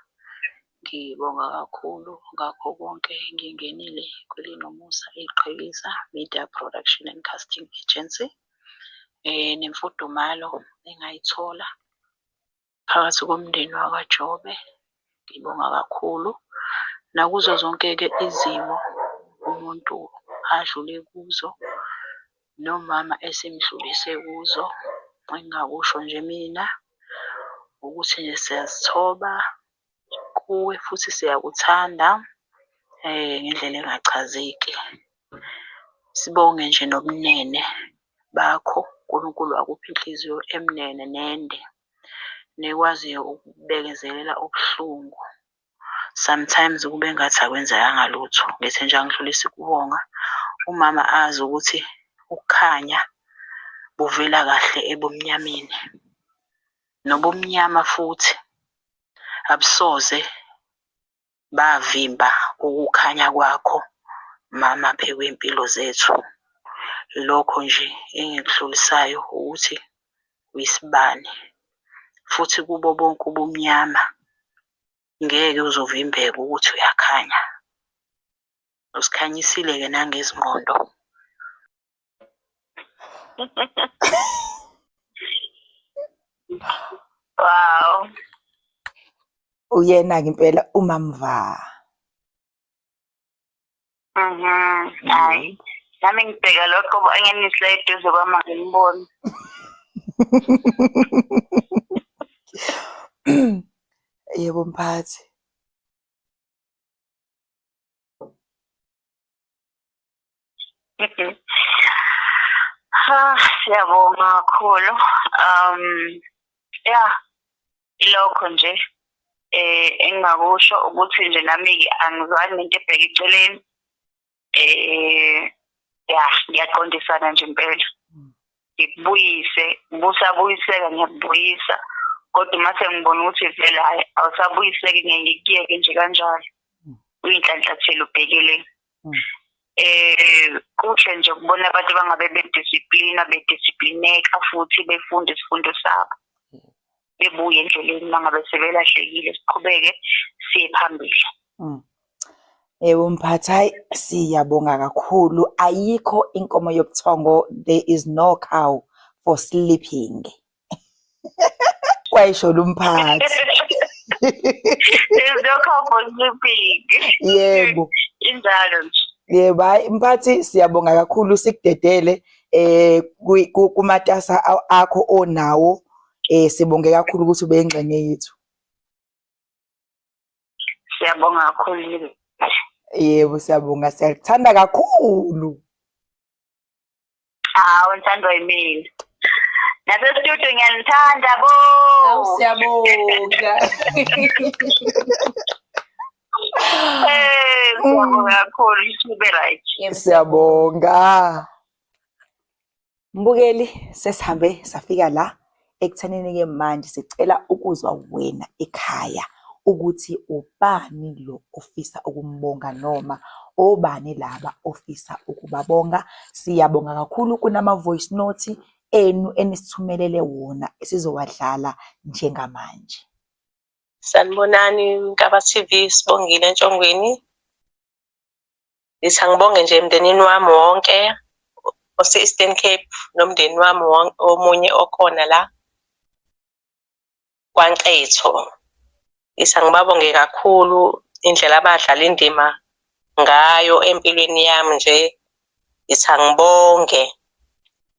Ngibonga kakhulu ngakho konke ngingenile kwelinomusa iQhekeza Media Production and Casting Agency. Nemfudumalo engayithola phakathi komndeni wakwaJobe, ngibonga kakhulu. Nakuzo zonke-ke izimo umuntu adlule kuzo, nomama esimdlulise kuzo, engingakusho nje mina ukuthi nje siyazithoba kuwe futhi siyakuthanda ngendlela engachazeki. Sibonge nje nobunene bakho, uNkulunkulu akuphe inhliziyo emnene nende, nekwaziyo ukubekezelela ubuhlungu. Sometimes kube ngathi akwenzekanga lutho, ngithi nje angidlulise ukubonga, umama azi ukuthi ukukhanya buvela kahle ebumnyameni, nobumnyama futhi abusoze bavimba ukukhanya kwakho mama phekwempilo zethu. Lokho nje engikudlulisayo ukuthi uyisibani futhi kubo bonke ubumnyama ngeke uzovimbeka ukuthi uyakhanya. Usikhanyisile-ke nangezingqondo. Wow. Uyena-ke impela uMamva. Hayi. Nami ngibheka lokho angenisa eduze kwami ngimbone. Yebo mphathi. Ha, siyabonga kakhulu. Yeah, ilokho nje engingakusho ukuthi nje nami-ke angizwani nento ebheke eceleni. Ya, ngiyaqondisana nje impela. Ngikubuyise, ubusabuyiseka ngiyakubuyisa. Kodwa uma sengibona ukuthi vele hhayi awusabuyiseki ngeke ngikuyeke nje kanjalo. Uyinhlanhlathele ubhekele. Kuhle nje ukubona abantu abangabe bedisiplina, bedisiplineka futhi befunda isifundo sabo. Bebuye endleleni uma ngabe sebelahlekile, siqhubeke siye phambili. Yebo mphathi, hhayi siyabonga kakhulu. Ayikho inkomo yobuthongo, there is no cow for sleeping. Kwayisho lo mphathi. There's no cow for sleeping. Yebo. Injalo nje. Yebo, hhayi mphathi siyabonga kakhulu sikudedele kumatasa akho onawo. Sibonge kakhulu ukuthi ube yingxenye yethu. Siyabonga kakhulu. Yebo, siyabonga, siyakuthanda kakhulu. Hawu, ngithandwa yimina. Nase-studio ngiyanithanda bo. Awu siyabonga. Siyabonga kakhulu, sibe right. Siyabonga. Mbukeli, sesihambe safika la ekuthenini-ke manje sicela ukuzwa wena ekhaya ukuthi ubani lo ofisa ukumbonga noma obani laba ofisa ukubabonga. Siyabonga kakhulu kunama-voice note enu enisithumelele wona esizowadlala njengamanje. Sanibonani Nkaba TV, sibongile eNtshongweni. Ngithi angibonge nje emndenini wami wonke ose-Eastern Cape nomndeni wami wonke omunye okhona la kwaNketho. Ngithi angibabonge kakhulu indlela abadlala indima ngayo empilweni yami nje. Ngithi angibonge,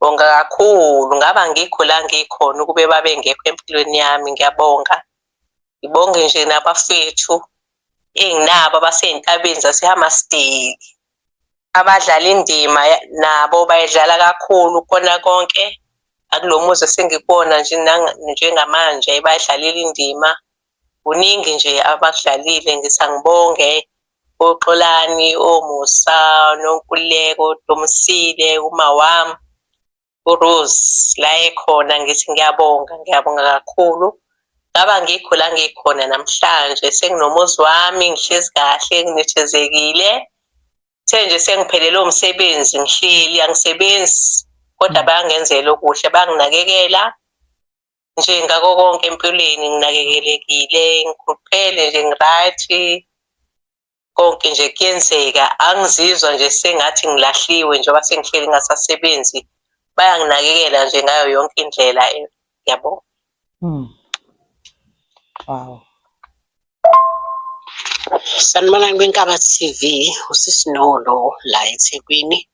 bonga kakhulu. Ngabe angikho la ngikhona ukube babengekho empilweni yami, ngiyabonga. Ngibonge nje nabafethu enginabo abasey'ntabeni zaseHammarsdale, abadlala indima nabo bayidlala kakhulu kukona konke. Akulo muzi esengikuwona nje njengamanje bayidlalile indima. Kuningi nje abakudlalile, ngithi angibonge oXolani, oMusa, Nonkululeko, Domsile, uma wami, uRose la ekhona, ngithi ngiyabonga, ngiyabonga kakhulu. Ngabe angikho la ngikhona namhlanje, senginomuzi wami, ngihlezi kahle, nginethezekile. Kuthe nje sengiphelelwe umsebenzi, ngihleli angisebenzi, kodwa bayangenzela okuhle, bayanginakekela nje ngako konke empilweni, nginakekelekile, ngikhuluphele nje, ngi-right. Konke nje kuyenzeka, angizizwa nje sengathi ngilahliwe njengoba sengihleli ngingasasebenzi. Bayanginakekela nje ngayo yonke indlela, ngiyabonga. Wow. Sanibonani kwiNkaba TV, uSisinolo la eThekwini.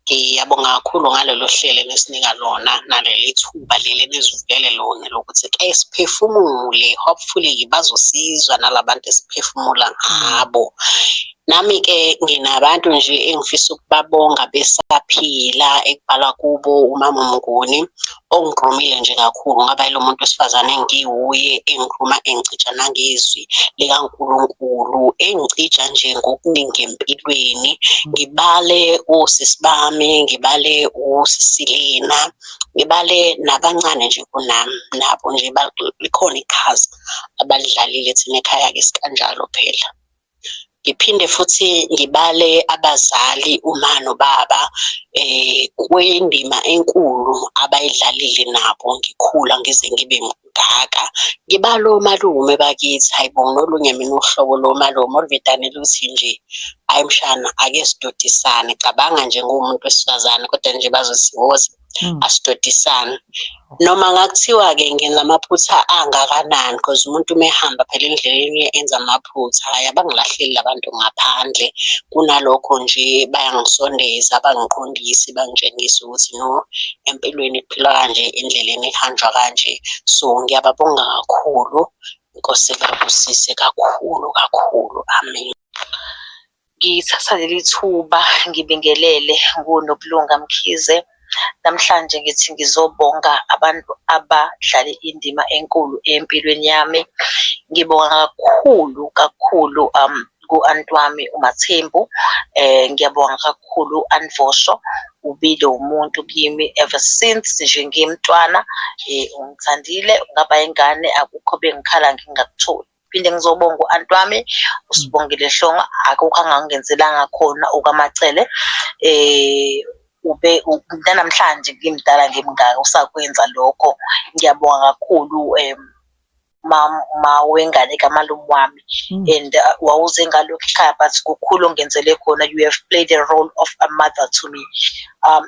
Ngiyabonga kakhulu ngalolu hlelo enisinika lona naleli thuba leli enizivulele lona lokuthi ke siphefumule, hopefully bazosizwa nalabantu esiphefumula ngabo. Nami-ke nginabantu nje engifisa ukubabonga besaphila, ekubalwa kubo umama Mnguni ongigrumile nje kakhulu, ngoba yilo muntu wesifazane engiwuye, engigruma engicija nangezwi likaNkulunkulu, engicija nje ngokuningi empilweni. Ngibale osisi bami, ngibale uSisilena, ngibale nabancane nje kunami, nabo nje likhona iqhaza abalidlalile thina ekhaya-ke sikanjalo phela. Ngiphinde futhi ngibale abazali, uma nobaba. Kwindima enkulu abayidlalile nabo ngikhula ngize ngibe ngaka. Ngibala omalume bakithi, hhayi bo, nolunye mina uhlobo lomalume oluvedane luthi nje, hhayi mshana, ake sidodisane. Cabanga nje ngiwumuntu wesifazane kodwa nje bazothi woza asidodisane. Noma ngakuthiwa-ke ngenza amaphutha angakanani because umuntu uma ehamba phela endleleni enza amaphutha, hhayi abangilahleli la bantu ngaphandle. Kunalokho nje bayangisondeza, bangiqondise, bangitshengise ukuthi no, empilweni kuphilwa kanje, endleleni kuhanjwa kanje. So ngiyababonga kakhulu, iNkosi ibabusise kakhulu kakhulu, amen. Ngithatha leli thuba ngibingelele nguNokulunga Mkhize. Namhlanje ngithi ngizobonga abantu abadlale indima enkulu empilweni yami. Ngibonga kakhulu kakhulu ku-anti wami uMathembu, ngiyabonga kakhulu u-anti Vosho, ubile umuntu kimi ever since nje ngimntwana, ungithandile ngaba ingane akukho bengikhala ngingakutholi. Phinde ngizobonga u-anti wami uSibongile Hlongwa, akukho angangenzelanga khona okaMacele. Ube nanamhlanje ngimdala ngimngaka usakwenza lokho. Ngiyabonga kakhulu ma wengane kamalume wami and wawuze ngalokhu ekhaya but kukhulu ongenzele khona, you have played a role of a mother to me.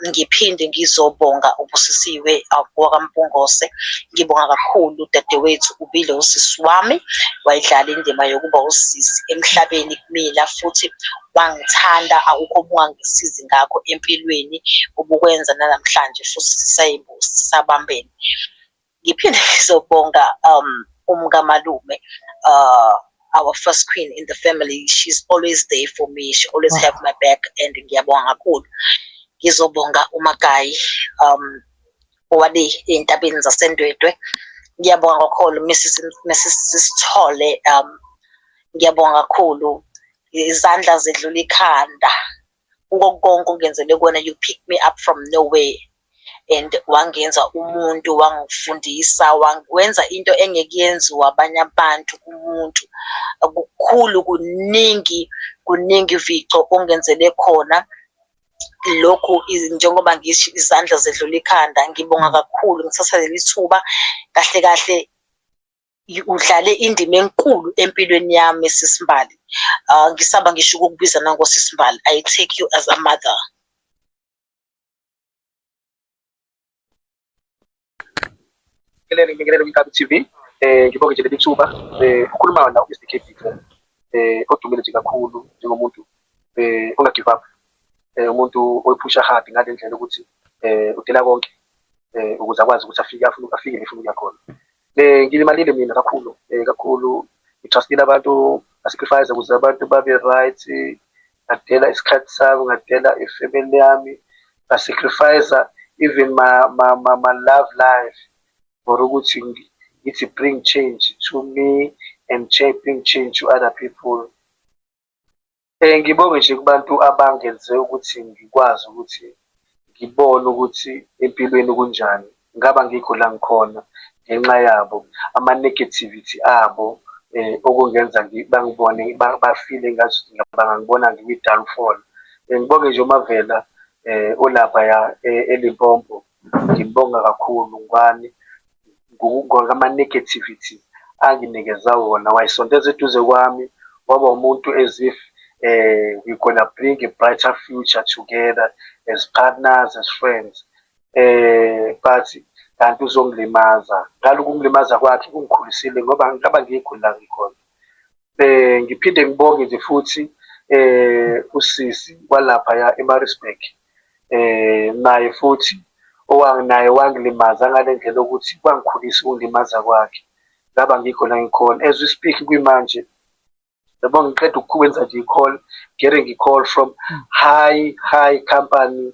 Ngiphinde ngizobonga uBusisiwe wakaMpungose, ngibonga kakhulu dadewethu ubile usisi wami, wayidlala indima yokuba usisi emhlabeni kumina futhi wangithanda, akukho obungangisizi ngakho empilweni obukwenza nanamhlanje futhi sisabambene. Ngiphinde ngizobonga umkamalume, our first queen in the family, she's always there for me, she always have my back and ngiyabonga kakhulu. Ngizobonga uMagayi owale ey'ntabeni zaseNdwedwe, ngiyabonga kakhulu Mrs Sithole, ngiyabonga kakhulu, izandla zedlula ikhanda kuko konke ongenzele kona, you pick me up from nowhere and wangenza umuntu, wangifundisa, wenza into engeke yenziwa abanye abantu kumuntu. Kukhulu kuningi, kuningi Vico ongenzele khona. Lokhu njengoba ngisho izandla zedlula ikhanda, ngibonga kakhulu, ngithatha leli thuba kahle kahle udlale indima enkulu empilweni yami sisi Mbali. Ngisaba ngisho ukukubiza nangosisi Mbali, I take you as a mother. Ngibingelele ngibingelele kwiNkabi TV. Ngibonge nje leli thuba. Ukhuluma la uMr KB odumile nje kakhulu njengomuntu onga give up. Umuntu oyiphusha hard ngale ndlela ukuthi udela konke ukuze akwazi ukuthi afike afune afike la efuna ukuya khona. Ngilimalile mina kakhulu kakhulu ngi-trust-ile abantu nga-sacrifice ukuze abantu babe right. Ngadela isikhathi sami, ngadela ifemeli yami, nga-sacrifice even my love life for ukuthi ngithi bring change to me and bring change to other people. Ngibonge nje kubantu abangenze ukuthi ngikwazi ukuthi ngibone ukuthi empilweni kunjani. Ngabe angikho la ngikhona ngenxa yabo, ama-negativity abo okungenza bangibone bafile ngazuthi bangangibona ngikwi-downfall. Ngibonge nje uMavela olaphaya eLimpopo, ngimbonga kakhulu ngani ngama-negativity anginikeza wona, wayesondeza eduze kwami, waba umuntu as if we gonna bring a brighter future together as partners, as friends. But kanti uzongilimaza. Ngalokhu ukungilimaza kwakhe kungikhulisile ngoba ngabe angikho la ngikhona. Ngiphinde ngibonge nje futhi usisi walaphaya eMaritzburg, naye futhi naye wangilimaza ngale ndlela yokuthi kwangikhulisa ukungilimaza kwakhe. Ngabe angikho la ngikhona. As we speak kwimanje, yabo ngiqeda ukwenza nje i-call, getting a call from high company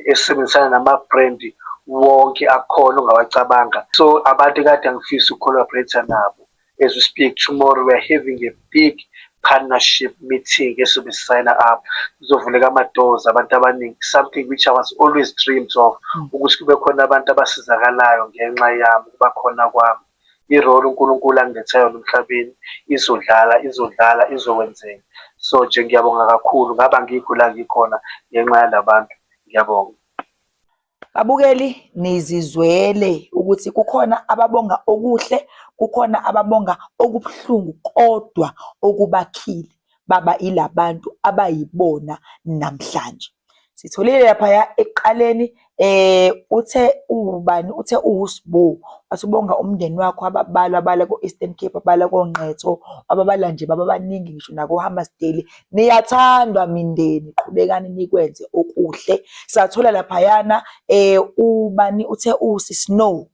esebenzisana nama-brand wonke akhona ongawacabanga. So abantu ekade ngifisa uku-collaborate nabo. As we speak tomorrow we are having a big partnership meeting esobe sisayina up. Kuzovuleka ama-doors abantu abaningi, something which I was always dreamed of, ukuthi kube khona abantu abasizakalayo ngenxa yami, ukuba khona kwami. I-role uNkulunkulu angilethe yona emhlabeni izodlala, izodlala, izokwenzeka. So nje ngiyabonga kakhulu, ngabe angikho la ngikhona ngenxa yalabantu. Ngiyabonga. Babukeli, nizizwele ukuthi kukhona ababonga okuhle, kukhona ababonga okubuhlungu kodwa okubakhile baba ilabantu abayibona namhlanje. Sitholile laphaya ekuqaleni uthe uwubani, uthe uwuSbo, wathi ubonga umndeni wakho ababalwa abala ko-Eastern Cape, abala koNqetho, ababala nje baba baningi ngisho nako-Hammarsdale. Niyathandwa mindeni, qhubekani nikwenze okuhle. Sathola laphayana ubani uthe uSisNow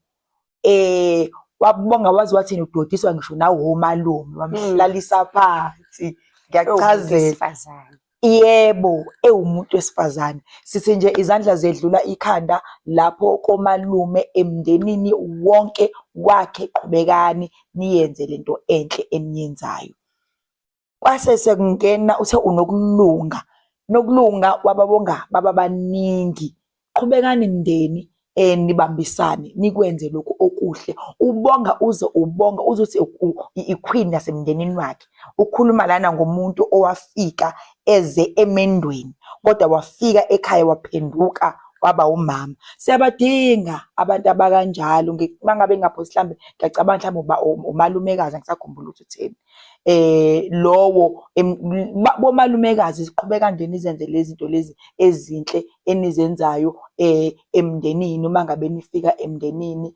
wabonga waze wathi udodiswa ngisho nawomalume wamhlalisa phansi. Ngiyakuchazela. Yebo, ewumuntu wesifazane. Sithi nje izandla zedlula ikhanda lapho komalume emndenini wonke wakhe qhubekani niyenze lento enhle eniyenzayo. Kwase sekungena uthe uNokulunga, Nokulunga wababonga baba baningi. Qhubekani mndeni nibambisane nikwenze lokhu okuhle. Ubonga uze ubonga uze uthi i-queen yasemndenini wakhe. Ukhuluma lana ngomuntu owafika eze emendweni kodwa wafika ekhaya waphenduka waba umama. Siyabadinga abantu abakanjalo. Uma ngabe ngingaphosi mhlambe ngiyacabanga mhlawumbe umalumekazi angisakhumbuli ukuthi utheni. Lowo bomalumekazi siqhubeka nje nizenze lezi zinto lezi ezinhle enizenzayo emndenini uma ngabe nifika emndenini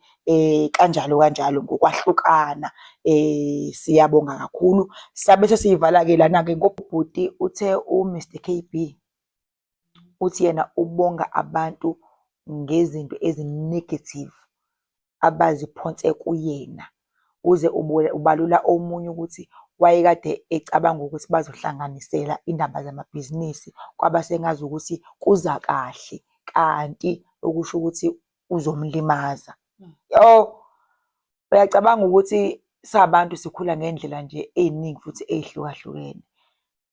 kanjalo kanjalo ngokwahlukana. Siyabonga kakhulu. Sabe sesiyivala-ke lana-ke ngobhuti uthe u-Mr K_B uthi yena ubonga abantu ngezinto ezi-negative abaziphonse kuyena. Uze ubalula omunye ukuthi wayekade ecabanga ukuthi bazohlanganisela indaba zamabhizinisi kwaba sengazukuthi kuza kahle kanti okusho ukuthi uzomlimaza. Yo, uyacabanga ukuthi sabantu sikhula ngendlela nje ey'ningi futhi ey'hlukahlukene.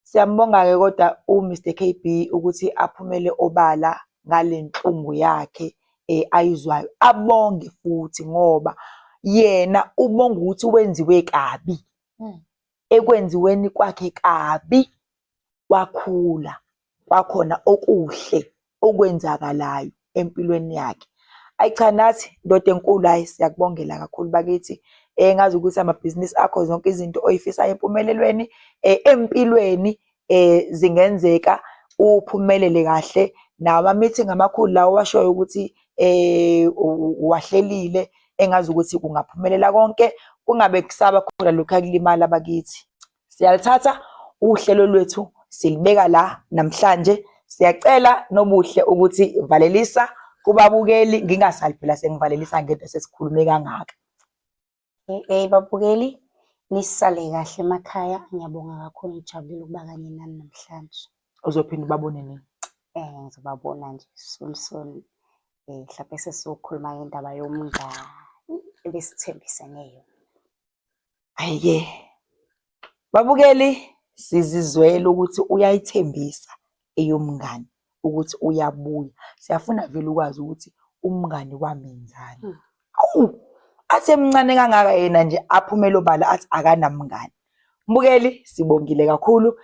Siyambonga-ke kodwa u-Mr K_B ukuthi aphumele obala ngale nhlungu yakhe ayizwayo. Abonge futhi ngoba yena ubonga ukuthi wenziwe kabi. Ekwenziweni kwakhe kabi wakhula kwakhona okuhle okwenzakalayo empilweni yakhe. Ayi cha nathi ndoda enkulu hhayi siyakubongela kakhulu bakithi. Ngazi ukuthi amabhizinisi akho zonke izinto oyifisayo empumelelweni empilweni zingenzeka uphumelele kahle. Nawo ama-meeting amakhulu lawa owashoyo ukuthi uwahlelile engazi ukuthi kungaphumelela konke kungabe kusaba khona lokhu kulimala bakithi. Siyalithatha uhlelo lwethu silibeka la namhlanje. Siyacela Nobuhle ukuthi valelisa kubabukeli ngingasali phela sengivalelisa ngedwa sesikhulume kangaka. Hey babukeli, nisale kahle emakhaya. Ngiyabonga kakhulu, ngijabulile ukuba kanye nani namhlanje. Uzophinde ubabone nini? Ngizobabona nje soon soon. Mhlawumbe sesizokhuluma ngendaba yomngani ebesithembisene yona. Hhayi-ke babukeli sizizwele ukuthi uyayithembisa eyomngani ukuthi uyabuya. Siyafuna vele ukwazi ukuthi umngani wamenzani. Awu, athi emncane kangaka yena nje aphumele obala athi akanamngani. Mbukeli sibongile kakhulu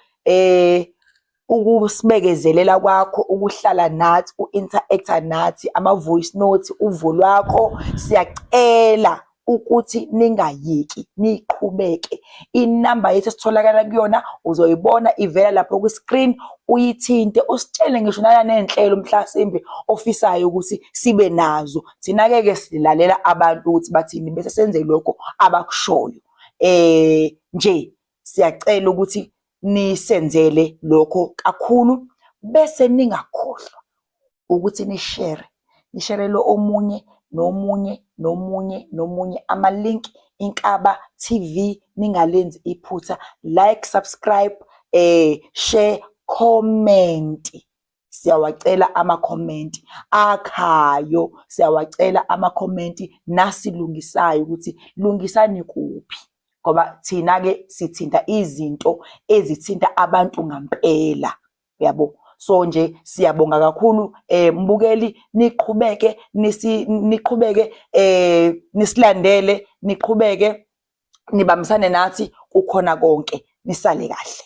ukusibekezelela kwakho ukuhlala nathi u-interact-a nathi ama-voice note uvo lwakho siyacela ukuthi ningayeki niqhubeke inamba yethu esitholakala kuyona uzoyibona ivela lapho kwi-screen uyithinte usitshele ngisho nananey'nhlelo mhlasimbe ofisayo ukuthi sibe nazo thina-ke ke silalela abantu ukuthi bathini bese senze lokho abakushoyo nje siyacela ukuthi nisenzele lokho kakhulu bese ningakhohlwa ukuthi nishere nisherele omunye nomunye nomunye nomunye ama-link Inkaba TV ningalenzi iphutha like subscribe share comment siyawacela amakhomenti akhayo siyawacela amakhomenti nasilungisayo ukuthi lungisani kuphi ngoba thina-ke sithinta izinto ezithinta abantu ngampela uyabo. So nje siyabonga kakhulu mbukeli niqhubeke niqhubeke nisilandele niqhubeke nibambisane nathi kukhona konke nisale kahle.